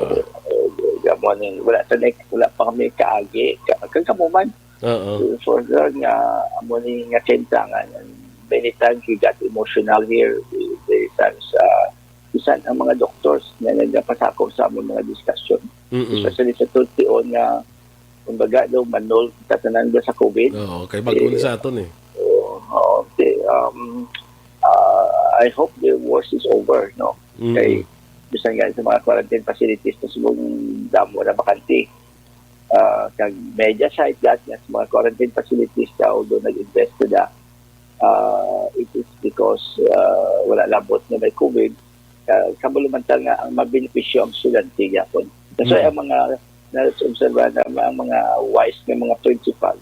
uh, amo ni, wala ta na, wala pa kami kaagi, ka-, kag kamo man. Oo. So, for sure nga, amo ni nga kintangan. And many times we got emotional here. We, there times, uh, bisan ang mga doctors nga nagapasakop sa among mga diskusyon. Mm-mm. Especially sa tution nga, kumbaga, daw, manol kita tanan ba sa COVID. Oo, kay bago Eh, ni sa aton eh. Oo, oo. Okay, um, uh, I hope the worst is over, no? Mm. Kay, bisan nga sa mga quarantine facilities na subong damo na bakante. Uh, kag media site that nga sa mga quarantine facilities daw doon nag-invest na, uh, it is because, uh, wala labot nga may COVID. Uh, kabalo man ta nga ang mabenepisyo ang estudyante gyapon. That's why Mm. ang mga, na-obserba na ang mga wise nga mga principal,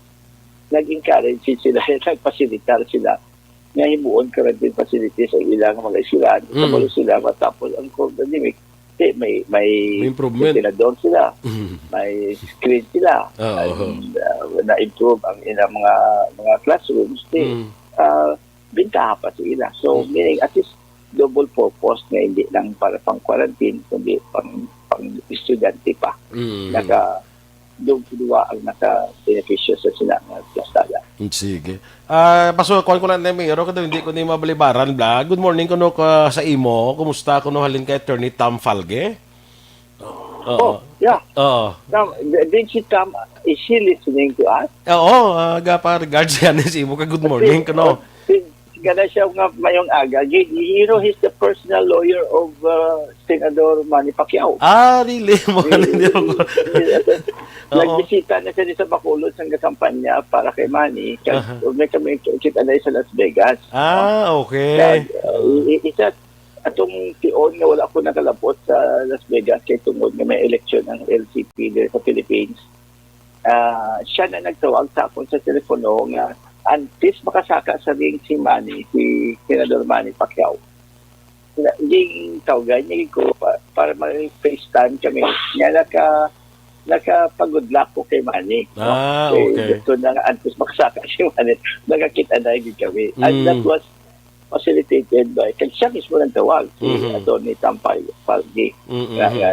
nag-encourage sila, nagpasilitar sila nga himuon quarantine facilities ang ilang mga eskwelahan. Mm. Kabalo sila matapos ang pandemic, di, may, may May improvement. ventilador sila, Mm. may screen sila, Ah, oo. and, uh, na-improve ang ilang mga, mga classrooms, di, Mm. uh, bintaha pa sa ila. So, Mm. meaning, at least, double purpose nga hindi lang para pang quarantine, kundi pang, pang estudyante pa. Mm. Naka, dug-, duwa ang naka-benepisyo sa sila nga plastada. Sige. Ah, pasukan ko lang na, Mayor, kung hindi ko ni mabalibaran, bla. Good morning, kuno ka sa imo. Kumusta, kuno halin kay Attorney Tom Falge? Oo. Oh, yeah. Oo. Now, d-, did she come, is she listening to us? Oo, ah, gapa regards yan sa imo ka good morning, kuno. Si, si, kana siya nga mayong aga. Gi-, you know, he's the personal lawyer of, uh, Senador Manny Pacquiao. Ah, really? Mo, Eh, hindi ako. eh, Oo. Nagbisita na siya sa Bacolod sa kampanya para kay Manny. Kag Aha. may kami kita na sa Las Vegas. Ah, okay. Kag, uh, i-, i-, isa atong tion nga wala ko nakalabot sa Las Vegas kay tungod nga may eleksyon ang L C P diri sa Philippines. Ah, siya na nagtawag sa akon sa telepono nga antes makasaka sa ring si Manny, si Senador Manny Pacquiao. Na, ging tawagan niya ko pa, para mag-FaceTime kami. Niya naka-, nakapag-good luck ko kay Manny, no? Ah, Kay okay. gusto na nga antes makasaka si Manny, nagakita na gid kami. And that Mm. was facilitated by, kag siya mismo nagtawag, si Mhm. Attorney Tampay Palgi. Mm, Nga, mhm. nga,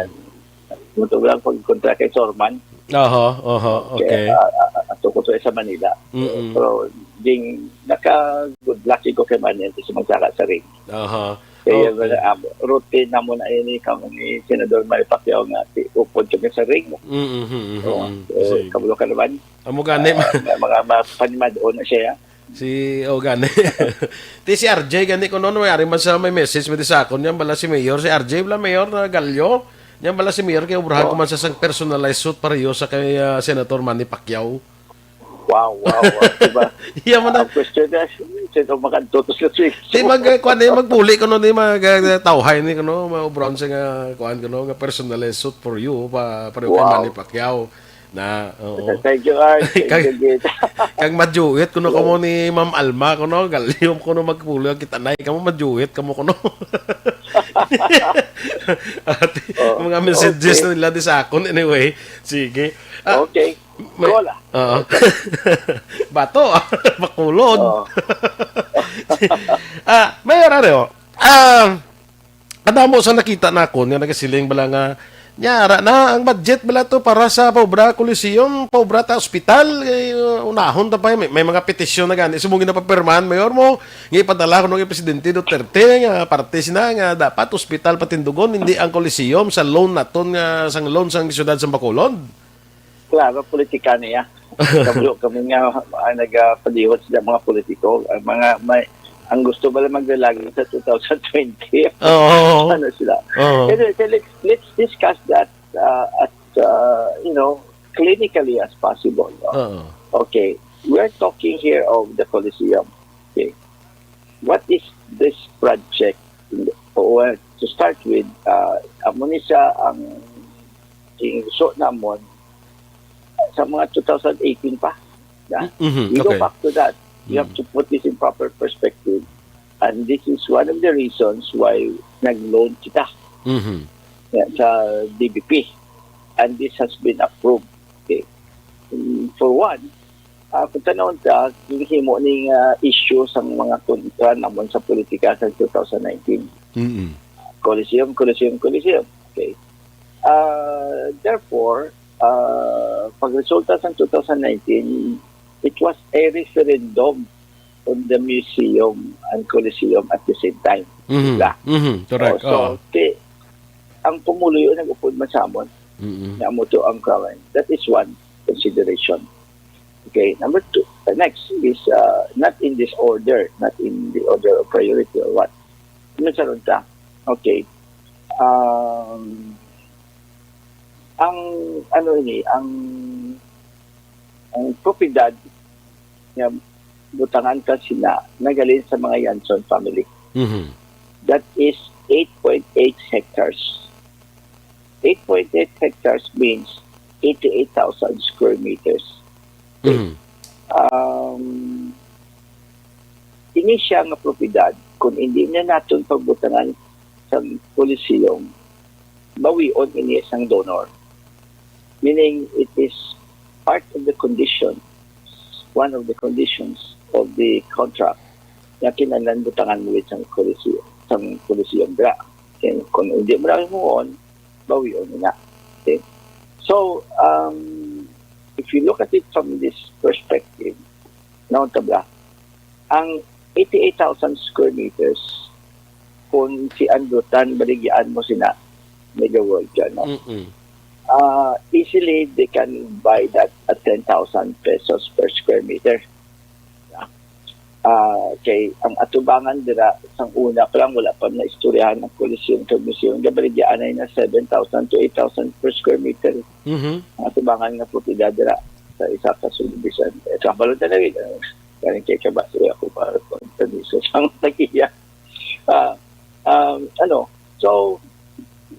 gusto ko lang pagkontra kay Sorman. Aha, aha, okay. Ah, ah, ah, ato ko to sa Manila. Mm-mm. Pero ding naka-good luck ko kay Manny sa magsaka sa ring. Aha. Kaya Okay. um, routine na mo na ini kamo ni Senador Manny Pacquiao nga ti upod kami sa ring. Mm-hmm. So, Mm-hmm. so, Sige. Kabalo ka naman. Amo gani ma- May mga mas panimado na siya. Si o gani. Ti si R J gani kuno, no, ari man sa may message mi di sa akon, yan bala si Mayor, si R J bala Mayor na Gallo. Yan bala si Mayor kay obrahan Oh. ko man sa sang personalized suit pareho sa kay ah, Senator Manny Pacquiao. Wow, wow, wow. Diba? Iya man na. Ang question na, sino makadto to sa Swiss? Di mag kuan ni magpuli kuno ni mag ah, tawhay ni kuno, ma brown sa nga kuan kuno nga personalized suit for you pa pareho kay Wow. Manny Pacquiao. Na, oo. Thank you, Art. Kag- Thank you, Gita. Kag majuit kuno kamo ni Ma'am Alma kuno, galyom kuno magpuli ang kita na kamo majuit kamo kuno. Ate, Oh, mga messages okay. na nila di sa akon anyway. Sige. Ah, Okay. may- Gola. Oo. Bato, ah, bakulod. Oh. Ah, Mayor Areo. Ah, kadamo sa nakita nakon nga nagasiling bala nga nya ara na ang budget bala to para sa paubra Coliseum, paubra ta ospital, kay uh, unahon ta pa may, may mga petisyon na gani subong ginapapirmahan mayor mo nga ipadala kuno kay Presidente Duterte nga parte sina nga dapat ospital patindugon, hindi ang Coliseum sa loan naton nga sang loan sang siyudad sa Bacolod. Klaro, politika niya. Kabalo kami nga ah, nagapalihot sa mga politiko. Ang mga may ang gusto ba lang magdalagin sa two thousand twenty? Oo. Ano sila? Oo. Anyway, so let's, let's discuss that uh, as uh, you know, clinically as possible. No? Oo. Okay, we're talking here of the Coliseum. Okay, what is this project? Well, to start with, uh, amo ni siya ang ginsugo namon sa mga two thousand eighteen pa. Na? Mhm, We go okay. back to that. You have Mm. to put this in proper perspective. And this is one of the reasons why nag-loan kita Mhm. yeah, sa D B P. And this has been approved. Okay. Mm, For one, uh, kung tanawon ta, gihimo ning uh, issue sang mga kontra namon sa politika sa two thousand nineteen. Mhm. Coliseum, Coliseum, Coliseum. Okay. Uh, therefore, uh, pagresulta sa two thousand nineteen, it was a referendum on the museum and Coliseum at the same time. Mhm. Diba? Mhm. Correct. Oh, so, Oo. ti, ang pumuluyo nag-upod man sa amon, Mhm. nga amo to ang kawan. That is one consideration. Okay, number two. The next is uh, not in this order, not in the order of priority or what. Ano sa ta? Okay. Um, ang ano ini, ang ang propiedad nga butangan ta sina nagalin sa mga Yanson family. Mhm. That is eight point eight hectares. Eight point eight hectares means eighty-eight thousand square meters. Mhm. Um, ini siya nga propiedad, kung hindi niya naton pagbutangan sa Coliseum, bawion ini sang donor. Meaning, it is part of the condition, one of the conditions of the contract na kinahanglan butangan mo sang Coliseum, sang Coliseum dira. Kaya kung hindi mo na himuon, bawion na. Okay? So, um, if you look at it from this perspective, naon ta ba? Ang eighty-eight thousand square meters, kung si Andutan, baligyan mo sina Mega World dyan, no? Mm-mm. Uh, easily, they can buy that at ten thousand pesos per square meter. Ah, kay ang atubangan dira sang una pa lang wala pa na istoryahan ang Coliseum kag Museum, gabaligyaanay na seven thousand to eight thousand per square meter Mhm. ang atubangan nga propiedad dira sa isa ka subdivision. Eh, kabalo talaga, eh, galing kay kabasa ako para sa sa tagiya. Ah, um, ano, so,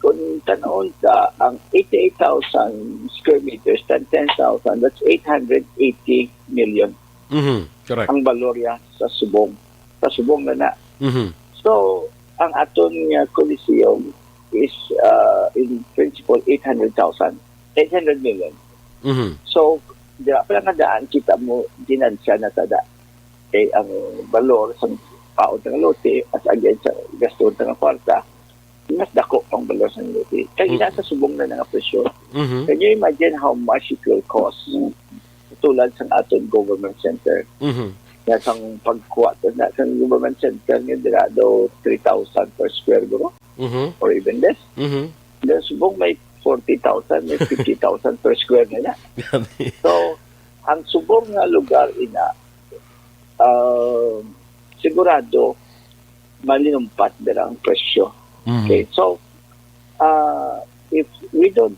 kung tanawon ta ang eighty-eight thousand square meters, tan ten thousand, that's eight hundred eighty million Mhm. Correct. Ang balorya sa subong. Sa subong na na. Mhm. So, ang aton nga Coliseum is uh, in principle eight hundred thousand, eight hundred million. Mhm. So, dira pa lang nga daan kita mo ginansya na tada. Kay ang balor sa paon nga lote as against sa gaston nga kwarta, mas dako pang balor sa lote. Kay Mm. ina sa subong na nga presyo. Mhm. Can you imagine how much it will cost? Tulad sa aton government center. Mhm. Nga sang pagkuha to na sa government center nga dira do three thousand per square bro, Mhm. or even less. Mhm. Then subong may forty thousand, may fifty thousand per square na niya. Grabe. So, ang subong nga lugar ina, um, sigurado malinumpat dira ang presyo. Mhm. Okay, so uh, if we don't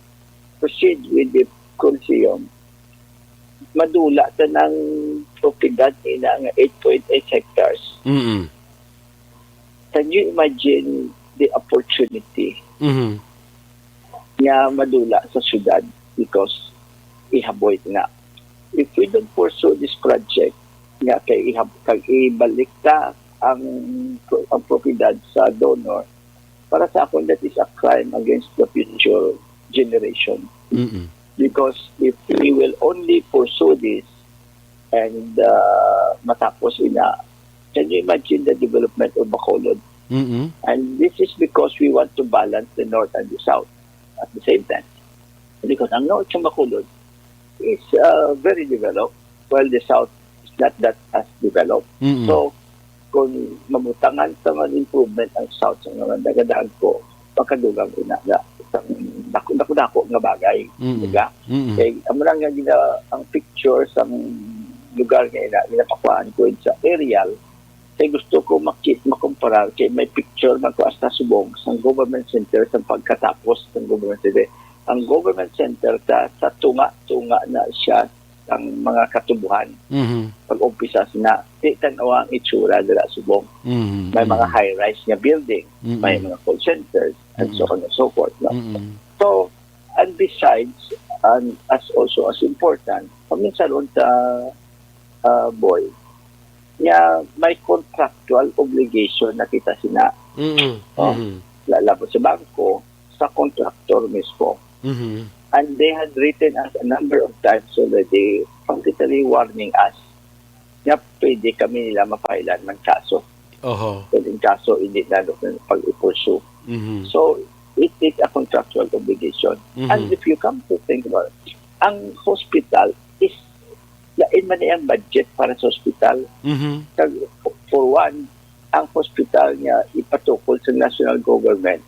proceed with the Coliseum, madula ta ng propiedad nila nga eight point eight hectares. Mhm. Can you imagine the opportunity Mhm. nga madula sa syudad because ihaboy na? If we don't pursue this project, nga kay ihab kag ibalik ta ang ang propiedad sa donor, para sa akon that is a crime against the future generation. Mhm. Because if we will only pursue this and uh, matapos ina, can you imagine the development of Bacolod? Mhm. And this is because we want to balance the north and the south at the same time. Because ang north sa Bacolod is uh, very developed, while the south is not that as developed. Mhm. So, kung mabutangan sa mga improvement ang south sa mga nagadaag ko, pagkadugang ina nga isang dako-dako nga bagay. Mhm. Diba? Mhm. Kay amo lang nga gina, ang picture sa lugar nga ina, ginapakuhaan ko sa aerial, kay gusto ko makit makumparar kay may picture man ko hasta subong sang government center sa pagkatapos sang government center. Ang government center ta sa tunga-tunga na siya ang mga katubuhan Mhm. Pag-umpisa sina, di tan-awa ang itsura dira subong. Mhm. May mga high-rise nga building, Mhm. may mga call centers, and so on and so forth. No? Mhm. So, and besides, and as also as important, paminsan unta, uh, boy, nga may contractual obligation na kita sina. Mhm. Oh. Mhm. Lalabot sa bangko, sa contractor mismo. Mhm. And they had written us a number of times already, practically warning us nga pwede kami nila mapailan man kaso. Oho. Pwedeng kaso, hindi na pag-ipursue. Mhm. So, it is a contractual obligation. Mhm. And if you come to think about it, ang hospital is, lain man ang budget para sa hospital. Mhm. Kag, for one, ang hospital nga ipatukod sa national government,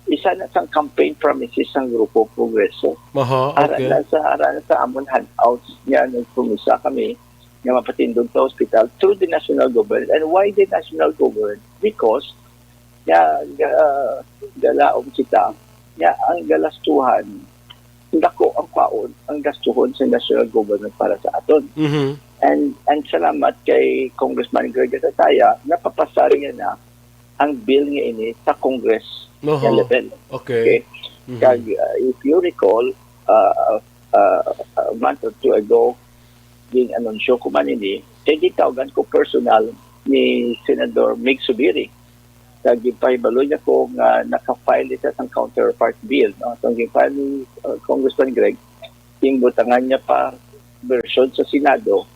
isa na sang campaign promises sang Grupo Progreso. Aha, Ara okay. na sa ara na sa amon handouts nga nagpromisa kami nga mapatindog sa hospital through the national government. And why the national government? Because nga ga, galaom kita nga ang galastuhan, dako ang kwaon ang gastuhon sa national government para sa aton. Mhm. And and salamat kay Congressman Greg Atataya, napapasar niya na ang bill nga ini sa Congress Oho. nga level. Okay. Okay? Mhm. Kag uh, if you recall, uh, uh, a month or two ago, ging anunsyo ko man ini, kay gitawagan ko personal ni Senador Mig Subiri. Kag gipahibalo niya ko nga naka-file isa sang counterpart bill, no? So, ang gin-file ni uh, Congressman Greg, ginbutangan niya pa version sa Senado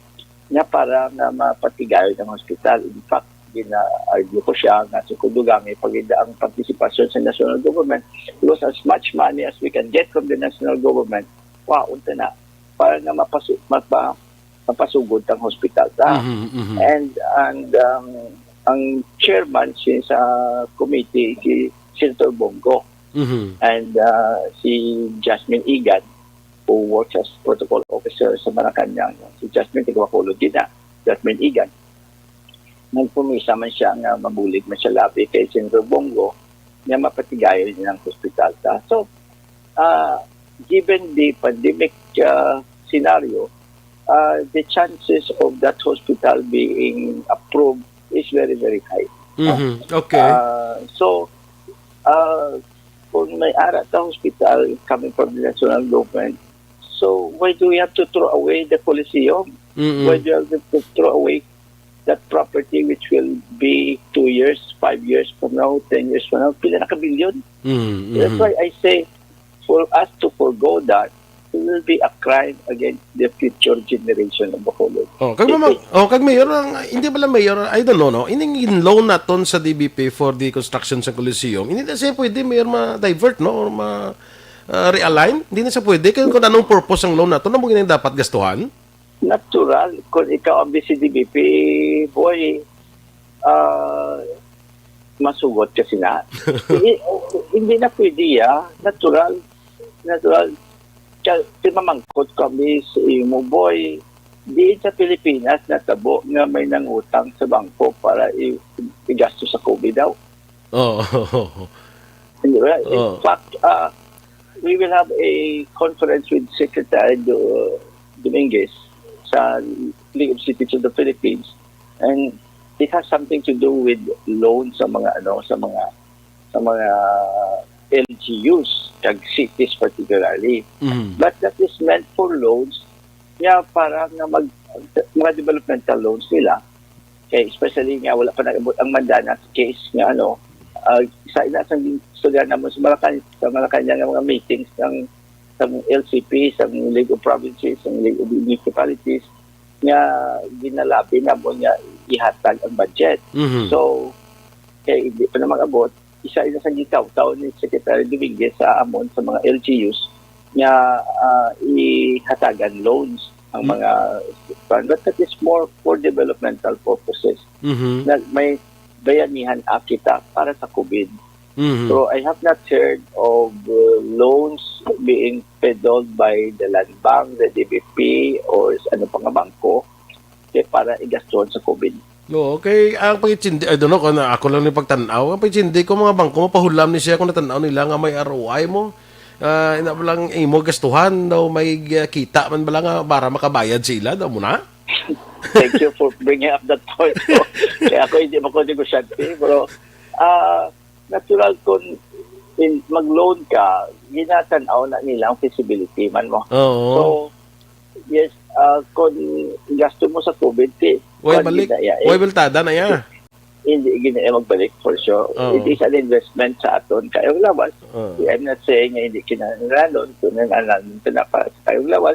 niya para nga mapatigayon ang hospital. In fact, gina-argue ko siya nga si Kudugangi, pag ang partisipasyon sa national government, because as much money as we can get from the national government, kwaon ta na para nga mapasu mapa mapasugod ang hospital ta. Mhm, mhm. And and um, ang chairman si sa committee si Senator Bong Go Mhm. and uh, si Jasmine Igan, who works as protocol officer sa Malacañang. Si Jasmine, taga Bacolod din na. Jasmine Igan. Nagpumisa man siya nga mabulig man siya labi kay Senator Bong Go nga mapatigayon niya ang hospital ta. So, uh, given the pandemic uh, scenario, uh, the chances of that hospital being approved is very, very high. Mhm. Okay. Uh, so, uh, kung may ara ta hospital coming from the national government, so why do we have to throw away the Coliseum? Mhm. Why do we have to throw away that property which will be two years, five years from now, ten years from now? Pila na ka bilyon? Mhm. That's why I say, for us to forego that, it will be a crime against the future generation of Bacolod. Oh, kag mama, oh, kag mayor, ang, hindi pala mayor, I don't know, no? Ining in loan naton sa D B P for the construction sa Coliseum, hindi na siya pwede, mayor, ma-divert, no? Or ma ah, realign? Hindi na siya pwede. Kaya kung anong purpose ng loan nato, na mo ginang dapat gastuhan? Natural, kung ikaw ang B C D B P, boy, ah, masugot ka sina. Hindi, hindi na pwede, ah. Natural, natural. Kaya, di mamangkot kami sa imo, boy. Di sa Pilipinas natabo nga may nangutang sa bangko para i-, igasto sa COVID daw. Oo. Di ba? In Oh. fact, ah, we will have a conference with Secretary Do-, Dominguez sa League of Cities of the Philippines, and it has something to do with loans sa mga, ano, sa mga, sa mga L G Us, kag cities particularly. Mhm. But that is meant for loans nga para nga mag-, mga developmental loans nila. Kay especially nga wala pa nag-abot ang Mandanas case nga, ano, ah, sa ina sang istorya namon sa Malacan-, sa Malacañang nga mga meetings ng, ng L C P, sa League of Provinces, sa League of Municipalities, nga ginalabi namon nga ihatag ang budget. Mhm. So, kay hindi pa na mag-abot, isa ina sa gitawtaw ni Secretary Dominguez sa amon sa mga L G Us nga, ah, ihatagan loans ang Mm. mga, but that is more for developmental purposes. Mhm. Na may bayanihan, ah, kita para sa COVID. Mhm. So, I have not heard of, uh, loans being peddled by the Land Bank, the D B P, or sa ano pa nga bangko, kay para igastuhan sa COVID. No, okay. Ang pangitsindi, I don't know kung ako lang ni pagtan-aw. Ang pangitsindi ko, mga bangko, mapahulam ni siya kung natan-aw nila nga may R O I mo. Ah, ina ba lang imo gastuhan daw may, ah, kita man bala nga para makabayad sila daw mo na? Thank you for bringing up that point. Kaya ako hindi mo ko negosyante, pero, ah, natural kung in, mag-loan ka, ginatan-aw na nila ang feasibility man mo. Oo. So, yes, ah, kung gasto mo sa COVID, ti-, Way kuwan balik. gid na iya, eh. Way bultada na iya. Hindi gid na iya magbalik for sure. Oo. It is an investment sa aton kayong lawas. Oo. I'm not saying nga hindi kinahanglan, kung nanganglan ito na para sa kayong lawas.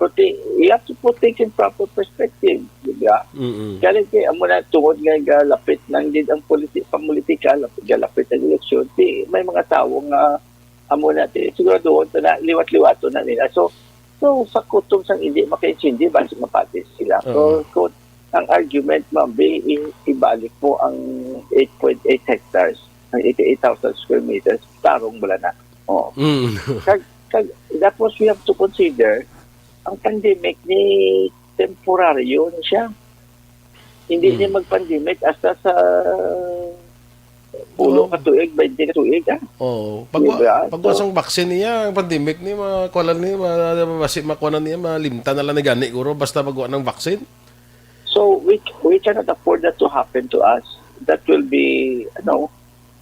But the, you have to put things in proper perspective, di ba? Mm-mm. Kaya kay amo na tungod nga galapit lang gid ang politi-, pangpolitika, lapit, galapit ang eleksyon, di, may mga tawo nga amo na, di, siguraduhon ta na, liwat-liwaton na nila. So, so sa kutob sang hindi makaintindi, basi mapati sila. So, Oo. kung ang argument, ma'am, be, i-, ibalik mo ang eight point eight hectares, ang eighty-eight thousand square meters, tarong bala na. Oh. Mm. Kag, kag, tapos we have to consider, ang pandemic ni temporaryo na siya. Hindi Mm. niya mag-pandemic hasta sa pulo Oo. ka tuig, baynte ka tuig, ah. Oo. Pag Di wa-, ba? pag So, wasang vaccine niya, ang pandemic ni, makuha lang ni, ma-, basi makuha na niya, malimtan na lang ni gani, guro, basta pag wa ng vaccine. So, we, we cannot afford that to happen to us. That will be, ano,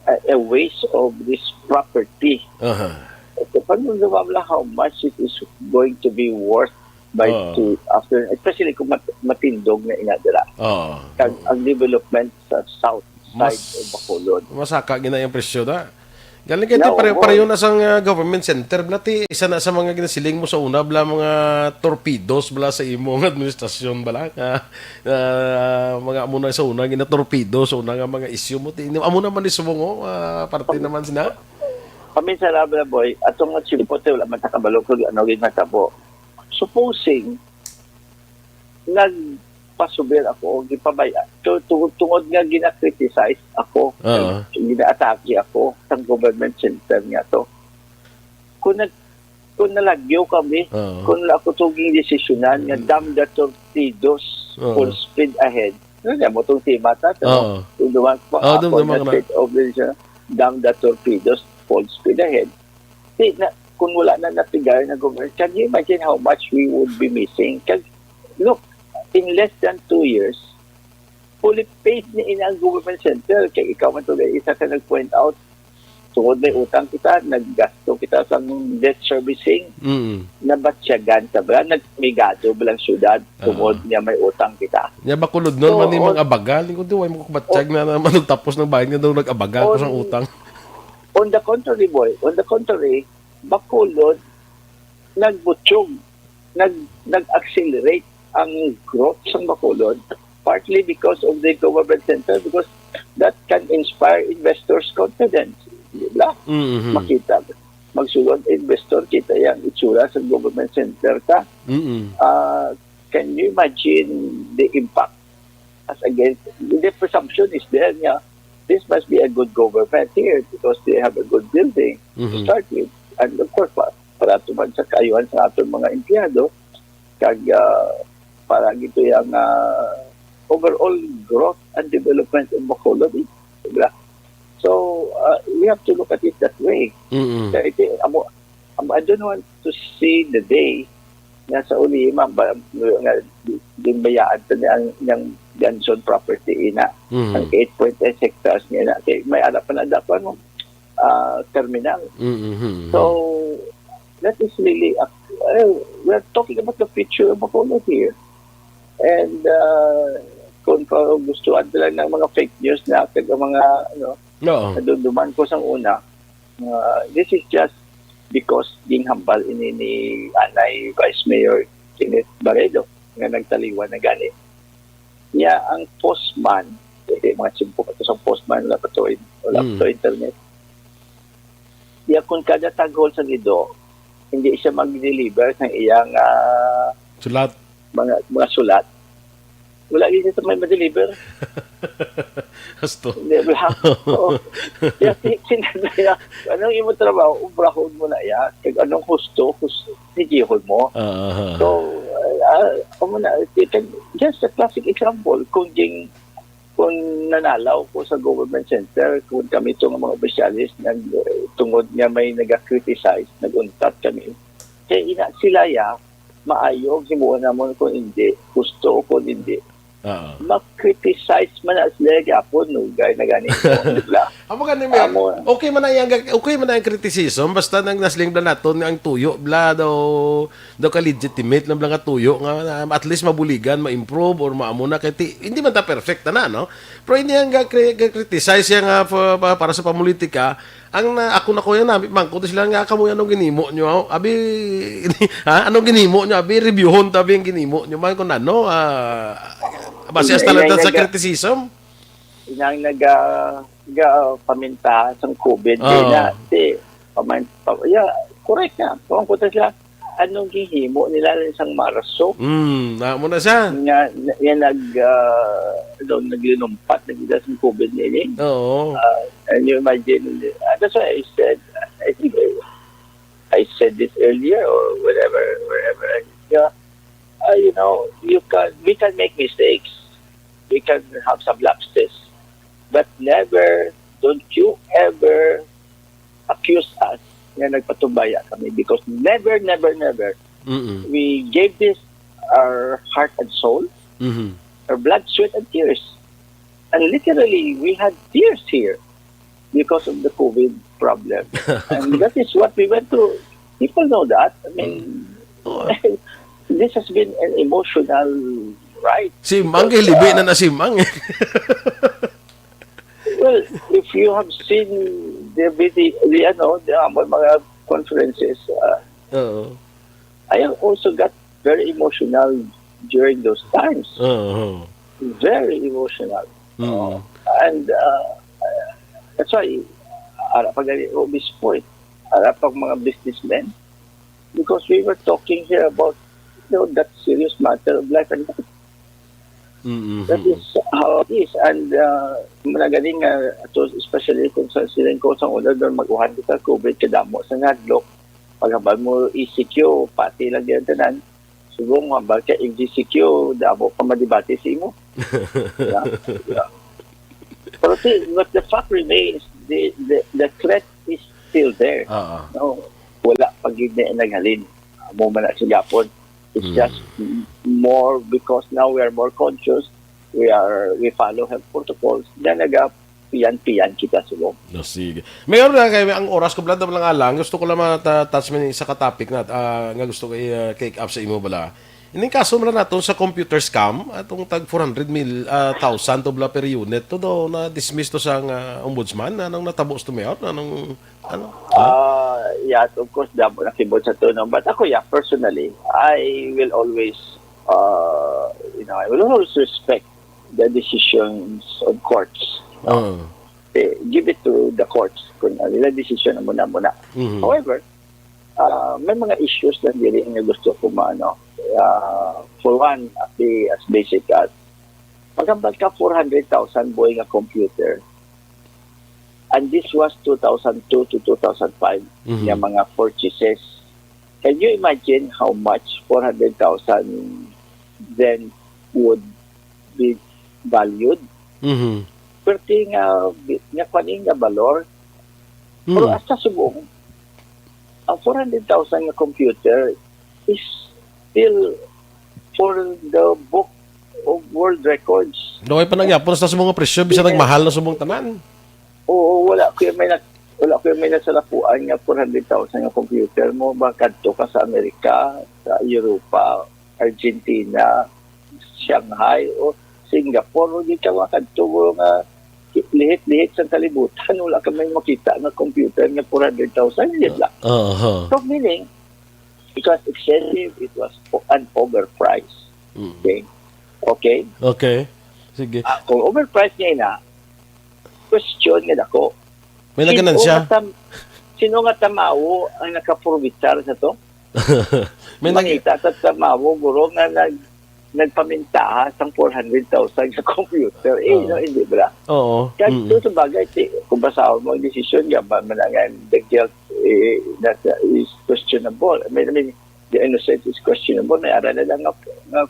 a, a waste of this property. Aha. Ito, paano naman lang how much it is going to be worth by Oo. two, after, especially kung mat-, matindog na inadira. Oo. Kag ang development sa south side Mas, of Bacolod. masaka gina yung presyo da. Galing kay No, pareho, boy. pareho na sang, ah, government center, bla, ti, isa na sa mga ginasiling mo sa una, bla, mga torpedoes, bla, sa imong administrasyon, bla, nga, ah, mga amo na sa una, ginatorpedo sa una nga mga issue mo, ti, amo naman ni subong, oh, ah, parte naman sina. Paminsan na, bla, boy, atong nga chimpo, ti, wala man ta kabalo kung ano ginatabo. Supposing, nagpasubir ako, gipabay-, tu-, tu-, tungod nga gina-criticize ako, Oo. gina-atake ako sang government center nga to. Kung nag-, kung nalagyo kami, Oo. kung wala ako to ginidesisyonan nga Mm. damn the torpedoes, Oo. full speed ahead. Ano niya mo tong tema ta, no? Oo. Kung duman pa Oo, ako dumduman na na. state of the, damn the torpedoes, full speed ahead. Di na, kung wala na napigar na government, can you imagine how much we would be missing? Kag, look, in less than two years, fully paid ni ina ang government center. Kay ikaw man to, isa ka nag-point out, tungod may utang kita, naggasto kita sa debt servicing, Mm. nabatyagan sa bala, nagmigado bala ang syudad, tungod Oo. niya may utang kita. Nya, Bacolod nun, So, man ni on mga abagal, lingkod di, way mo kabatyag Oh. na naman, nagtapos ng bayad nga daw nag-abagal ko On sang utang. On the contrary, boy, on the contrary, Bacolod, nagbutyog, nag-, nag-accelerate ang growth sa Bacolod, partly because of the government center, because that can inspire investors' confidence. Di ba? Mm-hmm. Makita, magsulod investor, kita yang itsura sa government center ka. Mm-mm. Ah, can you imagine the impact? As again, the presumption is there nga this must be a good government here because they have a good building to Mhm. start with. And of course, pa, para tuman sa kaayuhan sa aton mga empleyado, kag, ah, para gito yang, ah, overall growth and development of Bacolod, eh, diba? So, ah, we have to look at it that way. Mm-mm. Kaya ito, amo, amo, I don't want to see the day nga sa uli, ma'am, ba, nga di, di bayaan to niya ang, yang Ganson property ina. Mm. Ang eight point eight hectares niya na. Kay may ara pa na dapat mo, ah, terminal. Mm-hmm. So, that is really, a, uh, we're talking about the future of Bacolod here. And, uh, kung kagustuhan nila ng mga fake news na kag mga, ano, Oo. Nadumduman ko sang una, uh, this is just because ginhambal ini ni anay Vice Mayor Kenneth Barredo nga nagtaliwan na gani. Niya ang postman, pwede mga tiyempo pa to sa postman, wala pa to, wala pa to Mm. internet. Niya kung kada taghol sa Ido, hindi siya mag-deliver ng iyang, ah, Sulat. mga, mga sulat, wala gyud siya may ma-deliver. Asto. Di ba? Oo. Kaya si-, sinabi niya, "Anong imo trabaho? Obrahon mo na ya. Kag anong husto, hus-, sigihon mo." Aha. So, ah, amo na, it can, just a classic example, kung ging-, kung nanalaw ko sa government center, kung kami itong mga opisyalis, nag-, tungod nga may nag-criticize, nag-untat kami. Kaya ina, sila ya, maayo ang himuon namon kung hindi, gusto o kung hindi. Oo. Ma-criticize man na sila gyapon, nugay na gani ko, di ba? Amo gani, Mayor. Amo. Okay man na yang, okay man na yung criticism, basta nang nasiling bala naton nga ang tuyo bala daw, daw ka legitimate lang bala nga tuyo nga, um, at least mabuligan, ma-improve or maamo na kay ti-, hindi man ta perfect na, no? Pero hindi ang ga-, ga-, criticize yang, ah, pa-, pa-, para sa pamulitika, ang na, ako na ko yan, abi, mangkot sila nga, "Kamo, anong ginimo nyo? Abi, ha? Anong ginimo nyo? Abi, reviewon ta, abi, ang ginimo nyo." Man, kung ano, ah, base Inang hasta lang sa naga-, criticism. Inang naga-, naga-, paminta sang COVID, Oo. Di na, di, paman-, pa-, yeah, correct na. Kung ko ta sila, anong gihimo nila lang sang Marso? Mm, na mo na siya. Nga, nga nag, ah, ano, naglinumpat na gid ang COVID nini. Oo. Ah, and you imagine, ah, that's why I said, I think I, I said this earlier or whatever, wherever. Yeah, ah, you know, you can, we can make mistakes. We can have some lapses. But never, don't you ever accuse us nga nagpatumbaya kami, because never, never, never Mm-mm. we gave this our heart and soul, Mm-hmm. our blood, sweat, and tears. And literally, we had tears here because of the COVID problem. And that is what we went through. People know that. I mean, Mm. Oh. This has been an emotional ride. Simang kay libi na nasimang. Well, if you have seen the video, the, ano, the, amon mga conferences, uh, Oo. I have also got very emotional during those times. Oo. Very emotional. Mm. Uh, and, uh, that's why, ara pa gani, obispo, eh. Ara pa mga businessmen. Because we were talking here about, you know, that serious matter of life and death. Mm-hmm. That is how it is. And, uh, muna gani nga, ato, especially kung sa siling ko, sa una doon, mag-uhan kita COVID, kadamo sa hadlok. Paghambal mo E C Q, pati lang yan tanan. Subong mo, hambal ka M G C Q, damo pa madibati sa imo. Yeah. Yeah. Pero see, but the fact remains, the, the, the threat is still there. Oo. No? Wala pa gid na naghalin. Amo man na sa Japon. It's Hmm. just m-, more because now we are more conscious. We are, we follow health protocols. Na naga-piyan-piyan kita subong. No, sige. Mayor, na kay ang oras ko, blad, lang alang. Gusto ko lang mata-, touch man sa ka topic na, ah, nga gusto ko i-, ah, take up sa imo bala. Ining kaso man naton sa computer scam, atong tag four hundred mil, ah, thousand to bala per unit, to daw na-dismiss to sang, ah, ombudsman. Anong natabo sa to, Mayor? Anong, ano? Ah, yes, of course, damo na kibot sa to, no? But ako, yeah, personally, I will always, uh, you know, I will always respect the decisions of courts, no? Oo. Eh, give it to the courts kung ano nila decision na muna-muna. Mhm. However, May mga issues lang diri nga gusto ko maano. Ah, for one, as, the, as basic as, maghambal ka four hundred thousand, boy, nga computer. And this was two thousand two to two thousand five Mhm. nga mga purchases. Can you imagine how much four hundred thousand then would be valued? Mhm. Perti nga, nga kwan nga balor. Pero Mm. hasta subong, ang four hundred thousand nga computer is still for the book of world records. Laway pa nagyapon sa subong nga presyo, bisan Yeah. nagmahal na subong tanan. Oo, wala ko yung may nag-, wala ko yung may nasalapuan nga four hundred thousand nga computer mo, makadto ka sa Amerika, sa Europa, Argentina, Shanghai, o Singapore, o di ka makadto mo nga lihit-lihit sa kalibutan, wala ka may makita nga computer nga four hundred thousand, yun lang. Aha. So, meaning, it was excessive, it was o-, an overprice. Mm. Okay? Okay? Okay. Sige. Ah, kung overpriced niya na, question nga dako. May Sino naganansya? nga tam-, sino nga tamawo ang nakaprobitsar sa to? May nag- Mangita sa tamawo, guro, nga nag-, nagpamintaha sang four hundred thousand sa computer. Eh, Oo. no, hindi ba? Oo. Kag Mm. to sa bagay, ti-, kung basahon mo ang desisyon, nga ba man ang, the guilt, eh, that is questionable. I mean, I mean, the innocent is questionable. May ara na lang nga, nga,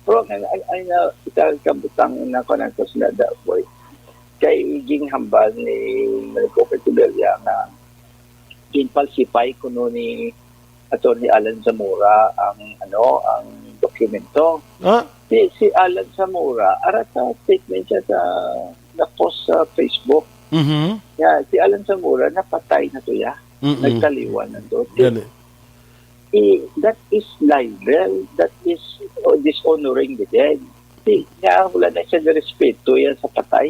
pero ang, ang, ang, ang, ita-, kabutang na ko ng kasunada, boy. Kay ginhambal ni Maricopa Echeverria nga ginpalsipay kuno ni Attorney Alan Zamora ang, ano, ang dokumento. Ah? Si, si Alan Zamora, ara sa statement siya sa na-post sa Facebook. Mhm. Ya, si Alan Zamora, napatay na to ya. Mm-mm. Nagtaliwan na to. Gani. Eh, that is libel. That is, oh, dishonoring the dead. Di, nga wala na siya respeto yan sa patay.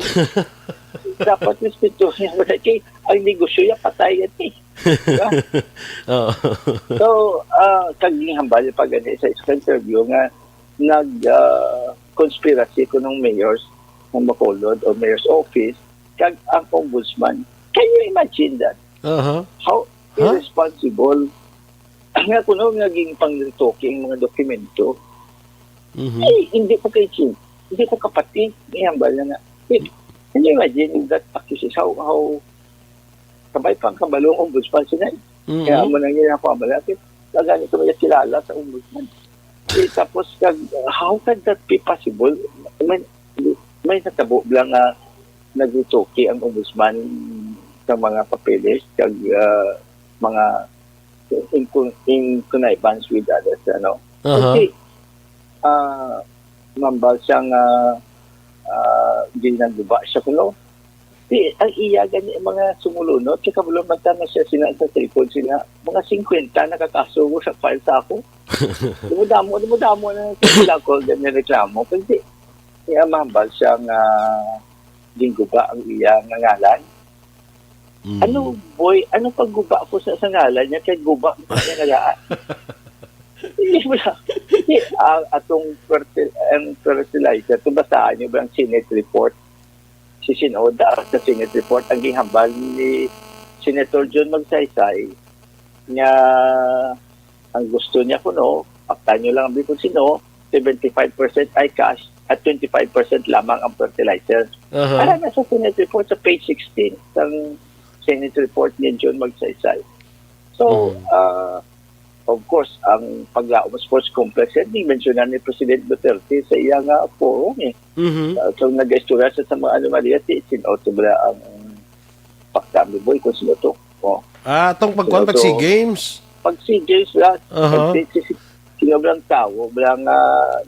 Dapat respeto niya wala kay ang negosyo niya patay yan eh. Diba? Oo. So, ah, kag ginhambal pa gani sa isang interview nga nag, ah, conspiracy ko ng mayors ng Bacolod o mayor's office kag ang ombudsman. Can you imagine that? Aha. How Huh? Irresponsible. Nga kuno nga ginpang-retoke ang mga dokumento. Mhm. Ay, hindi ko kay Chin. Hindi ko kapati. Iyang bala na. Wait, can you imagine that accusation? How, how, kabay pa ang kabalo ang ombudsman sila eh. Mhm. Kaya mo nang yun ako ang malapit. Lagani ko may kilala sa ombudsman. Eh, tapos, kag, how can that be possible? I mean, may natabo lang nga nag-retoke ang ombudsman sa mga papeles, kag, ah, mga in, in connivance with others, ano. Aha. Kasi, ah, mambal siya nga, ah, ginagguba siya kuno. Di, ang iya gani ang mga sumulunod, kay kabalo man ta na siya sina sa tripod sina, mga singkwenta nakakasugo sa file sa ako. Dumudamo, dumudamo na sila ko gani reklamo. Kasi iya mambal siya nga ginguba ang iya nga ngalan. Mm. Ano, boy, ano pagguba ko sa, sa ngalan niya? Kay guba ko niya nga daan. Hindi mo lang. Hindi, ang atong fertil-, ang fertilizer, kung basahan niyo ba ang Senate report? Si Sinoda sa Senate report, ang gihambal ni Senator John Magsaysay nga ang gusto niya kuno, paktan niyo lang ang kung sino, seventy-five percent ay cash at twenty-five percent lamang ang fertilizer. Aha. Ara na sa Senate report sa page sixteen, sa Senate report ni John Magsaysay. So, Mm. ah, of course, ang paglaom sa sports complex, yan, di-mensionan ni President Duterte sa iya nga forum eh. Mhm. Ah, so, nag-istorya sa, sa mga anomalya, si, sin-, o, sobra ang pakta, mi boy, kung sino to. Oh. Ah, atong pagkuan, Sino pag to? SEA Games? Pag SEA Games, ah, Aha. nagsi-, si, si, sino ba ang tao, ba nga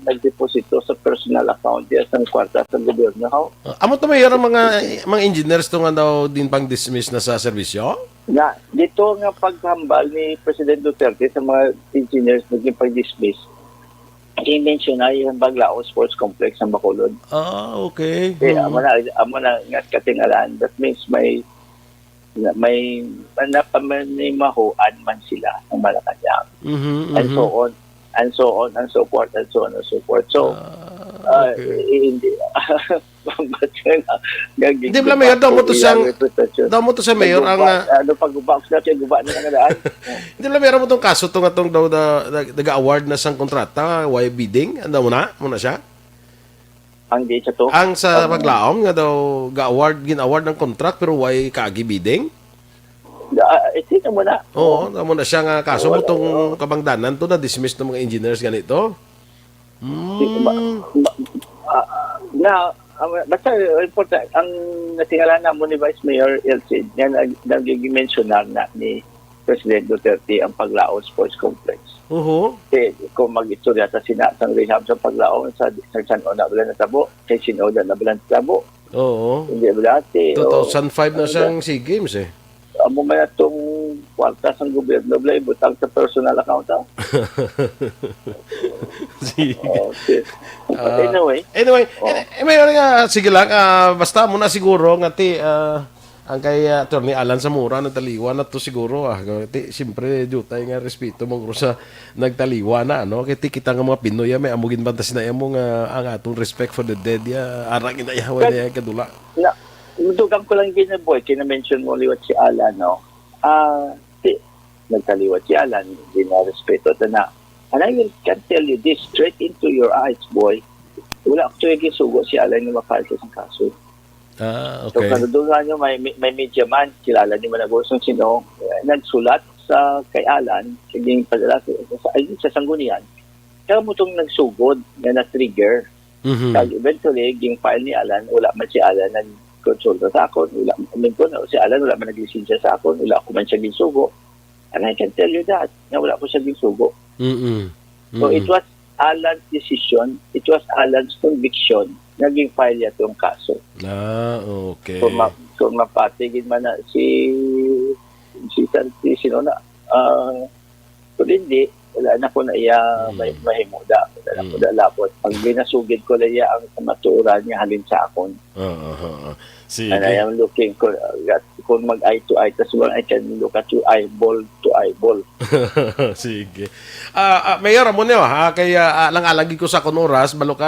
nagdeposito sa personal account niya sa kwarta sa gobyerno, ho? Ah, amo to, Mayor, ang mga, mga engineers to nga daw din pang dismiss na sa serbisyo? Na, dito nga paghambal ni President Duterte sa mga engineers na naging pag-dismiss, i-mention na yung Baglao Sports Complex sa Bacolod. Ah, okay. Eh, Mm. amo na, amo na nga katingalan. That means may, may, may napamanimahuan man sila ng Malacanang. Mhm, And mhm. so on, and so on, and so forth, and so on, and so forth. So, Ah, ah, okay. eh, hindi, Pambatyo na. Gagi, Hindi, wala, guba Mayor, daw mo to ko, siyang, iyang reputasyon. Daw mo to sa Mayor, ang, Naguba, ah, ano, pag guba, ako sila, kaya guba na nga daan. Hindi, wala, Mayor, mo tong kaso to nga tong daw na, na, nag-award na sang kontrata, why bidding? Ano mo na? Mo na siya? Ang di sa to? Ang sa Ang paglaom nga daw ga-award, gin-award ng contract pero why kaagi bidding? Ah, eh, sino mo na? Oo, amo na siya nga kaso Oo, mo tong oo. Kabangdanan to na-dismiss ng mga engineers ganito. Di, ma-, Mm. ma-, ah, na, ah, basta, uh, important, ang natingala namo ni Vice Mayor Elcid, nga nag-, nag-mensionar na ni President Duterte ang paglaos sports complex. Oho. Kay kung mag-istorya ta sina sang rehab sa paglaos sa, sa San Ona, wala natabo. Kay Sinoda na wala natabo. Oo. Hindi ba dati? Two thousand five na Ano siyang SEA Games, eh. Amo man atong kwarta sang gobyerno, wala ibutang sa personal account, ah. Sige. Okay. But Ah, anyway. Anyway, Oh. eh, eh, may nga, sige lang, ah, basta mo na siguro nga ti, ah, ang kay, ah, Attorney Alan Zamora nagtaliwan na to siguro, ah. Ti, siyempre, dutay nga respeto mo guro sa nagtaliwan na, ano? Kay ti kita nga mga Pinoy, ah, may amo ginbanta sina amo nga ang atong respect for the dead, ya, ara ginayawan Kag- niya kadula. Na, dugang ko lang gina, boy, kina-mention mo liwat si Alan, no? Ah, ti, nagtaliwat si Alan, hindi na respeto ta na. And I will, can tell you this straight into your eyes, boy. Wala ko tuyo gisugo si Alan nga mapal sa isang kaso. Ah, So, okay. Kung doon nga nyo, may, may media man, kilala nyo man ang gusto sino, eh, nagsulat sa kay Alan, hindi padala sa, sa, ay, sa Sanggunian. Kaya mo itong nagsugod nga na-trigger. Mhm. Kag eventually, ging file ni Alan, wala man si Alan nagkonsulta sa akon, wala, I mean, kung si Alan, wala man naglisensya sa akon, wala ako man siya ginsugo. And I can tell you that, nga wala ko siya ginsugo. Mm-mm. So, it Mm-mm. was Alan's decision, it was Alan's conviction, nga ging-file niya itong kaso. Ah, okay. Kung ma-, kung mapati gid man na si, si Santi, sino na, ah, kung hindi, wala na ko na iya may, Mm. mahimo da. Wala na ko Mm. da labot. Ang ginasugid ko lang iya ang kamatuoran niya halin sa akon. Oo, oo. Sige. And I am looking ko, uh, kung mag eye to eye, tas mo, I can look at you eyeball to eyeball. Sige. Ah, ah, Mayor, amo niyo, ha, kay, ah, ah, lang-alang gid ko sa akon oras, balo ka,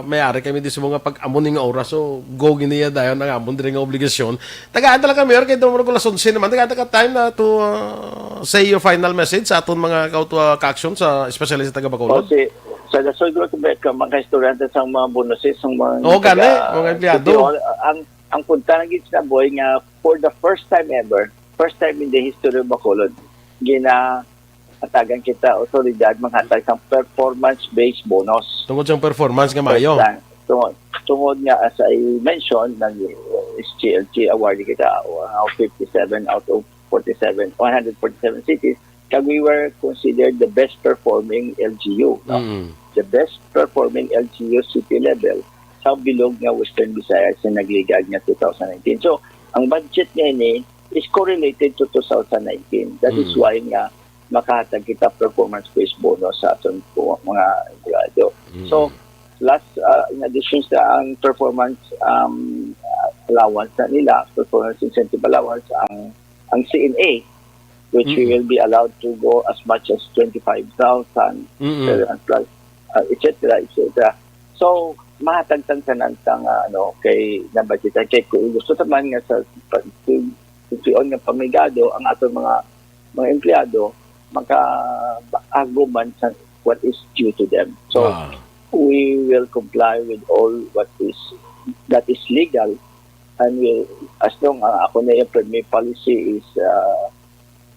may ari kami di sa mga pag amo ni nga oras, so go giniya dayon ang amon diri nga obligasyon. Tagaan talaga, Mayor, kay daw mo alas onse naman, tagaan talaga time na to, ah, say your final message sa aton mga kauto, ah, ka-action, sa, especially sa taga Bacolod. O, si, sa Dasol Group, ka, mga estudyante sa mga bonuses, sa mga Oo, gani, taga mga empleyado. City Hall, ang, ang punta na gid sa boy nga for the first time ever, first time in the history of Bacolod, ginahatagan kita otoridad manghatag sang performance-based bonus. Tungod sang performance nga maayo. First time. Tungod, tungod nga, as I mentioned, nag-, S G L G award kita, uh, fifty-seven out of forty-seven, one hundred forty-seven cities, kag we were considered the best performing L G U, no? Mm. The best performing L G U city level sa bilog nga Western Visayas na nagligad nga two thousand nineteen. So, ang budget nga ini is correlated to two thousand nineteen. That is Mm. why nga makahatag kita performance-based bonus sa aton po mga empleyado. Mm. So, plus, uh, in addition sa ang performance, um, allowance na nila, performance incentive allowance, ang, ang C N A, which we Mm. will be allowed to go as much as twenty-five thousand, Mm. seven plus, uh, et cetera, et cetera. So, mahatag tang tanan tang, uh, ano, kay nabudgetan. Kay kung gusto naman nga sa pag-, kung, kung nga pamigado ang aton mga, mga empleyado, makaagom man sa what is due to them. So, Ah. we will comply with all what is, that is legal, and will, as long, uh, ako na yung, my policy is, uh,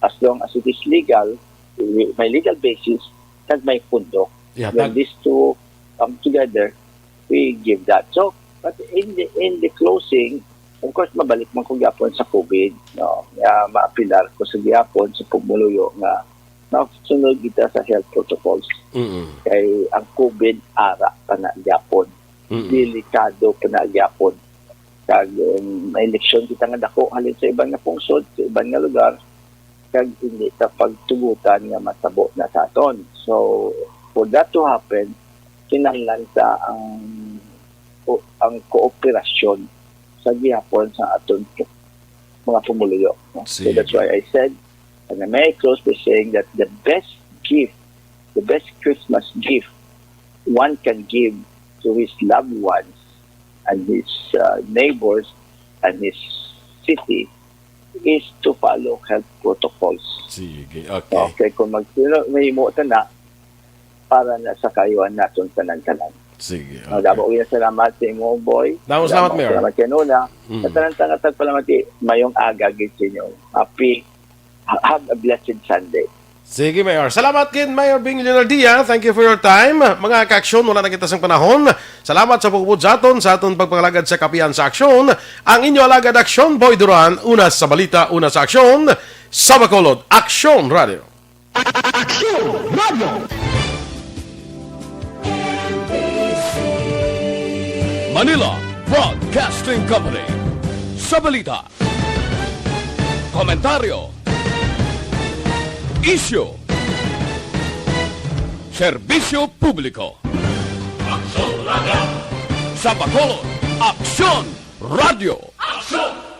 as long as it is legal, may legal basis, kag may pundo. Yeah, When tag- these two come together, we give that. So, but in the, in the closing, of course, mabalik man ko gyapon sa COVID, no? Nga maapilar ko sa gyapon sa pumuluyo nga masunod kita sa health protocols. Mm-mm. Kay ang COVID ara pa na gyapon. Mm-mm. Delikado pa na gyapon. Kag, um, may eleksyon kita nga dako halin sa iban nga pungsod, sa iban nga lugar, kag hindi ta pagtugutan nga matabo na sa aton. So, for that to happen, kinahanglan ta ang, o, ang kooperasyon sa gihapon sa aton mga pumuluyo, no? So, that's Sige. why I said, and I may close by saying that the best gift, the best Christmas gift one can give to his loved ones and his uh, neighbors and his city is to follow health protocols. Sige, okay. Okay, kung mag-, you know, mahimo ta na para na sa kaayuhan naton tanan-tanan. Sige, Ang okay. damo gyud salamat sa imo, boy. Damo salamat, Mayor. Salamat kay Nona. Mm. Sa tanan-tanan nga tagpalamati, mayong aga gid sa inyo. Happy, ha-, have a blessed Sunday. Sige, Mayor. Salamat gid, Mayor Bing Leonardia. Thank you for your time. Mga ka-aksyon, wala na kita sang panahon. Salamat sa pagubod sa aton, sa aton pagpangalagad sa Kapihan sa Aksyon. Ang inyo alagad Aksyon, Boy Duran, una sa balita, una sa aksyon, sa Bacolod, Aksyon Radio. Aksyon Radio. Manila Broadcasting Company. Sa balita, komentaryo, isyu, serbisyo publiko. Aksyon Radio. Sa Bacolod, Aksyon Radio. Aksyon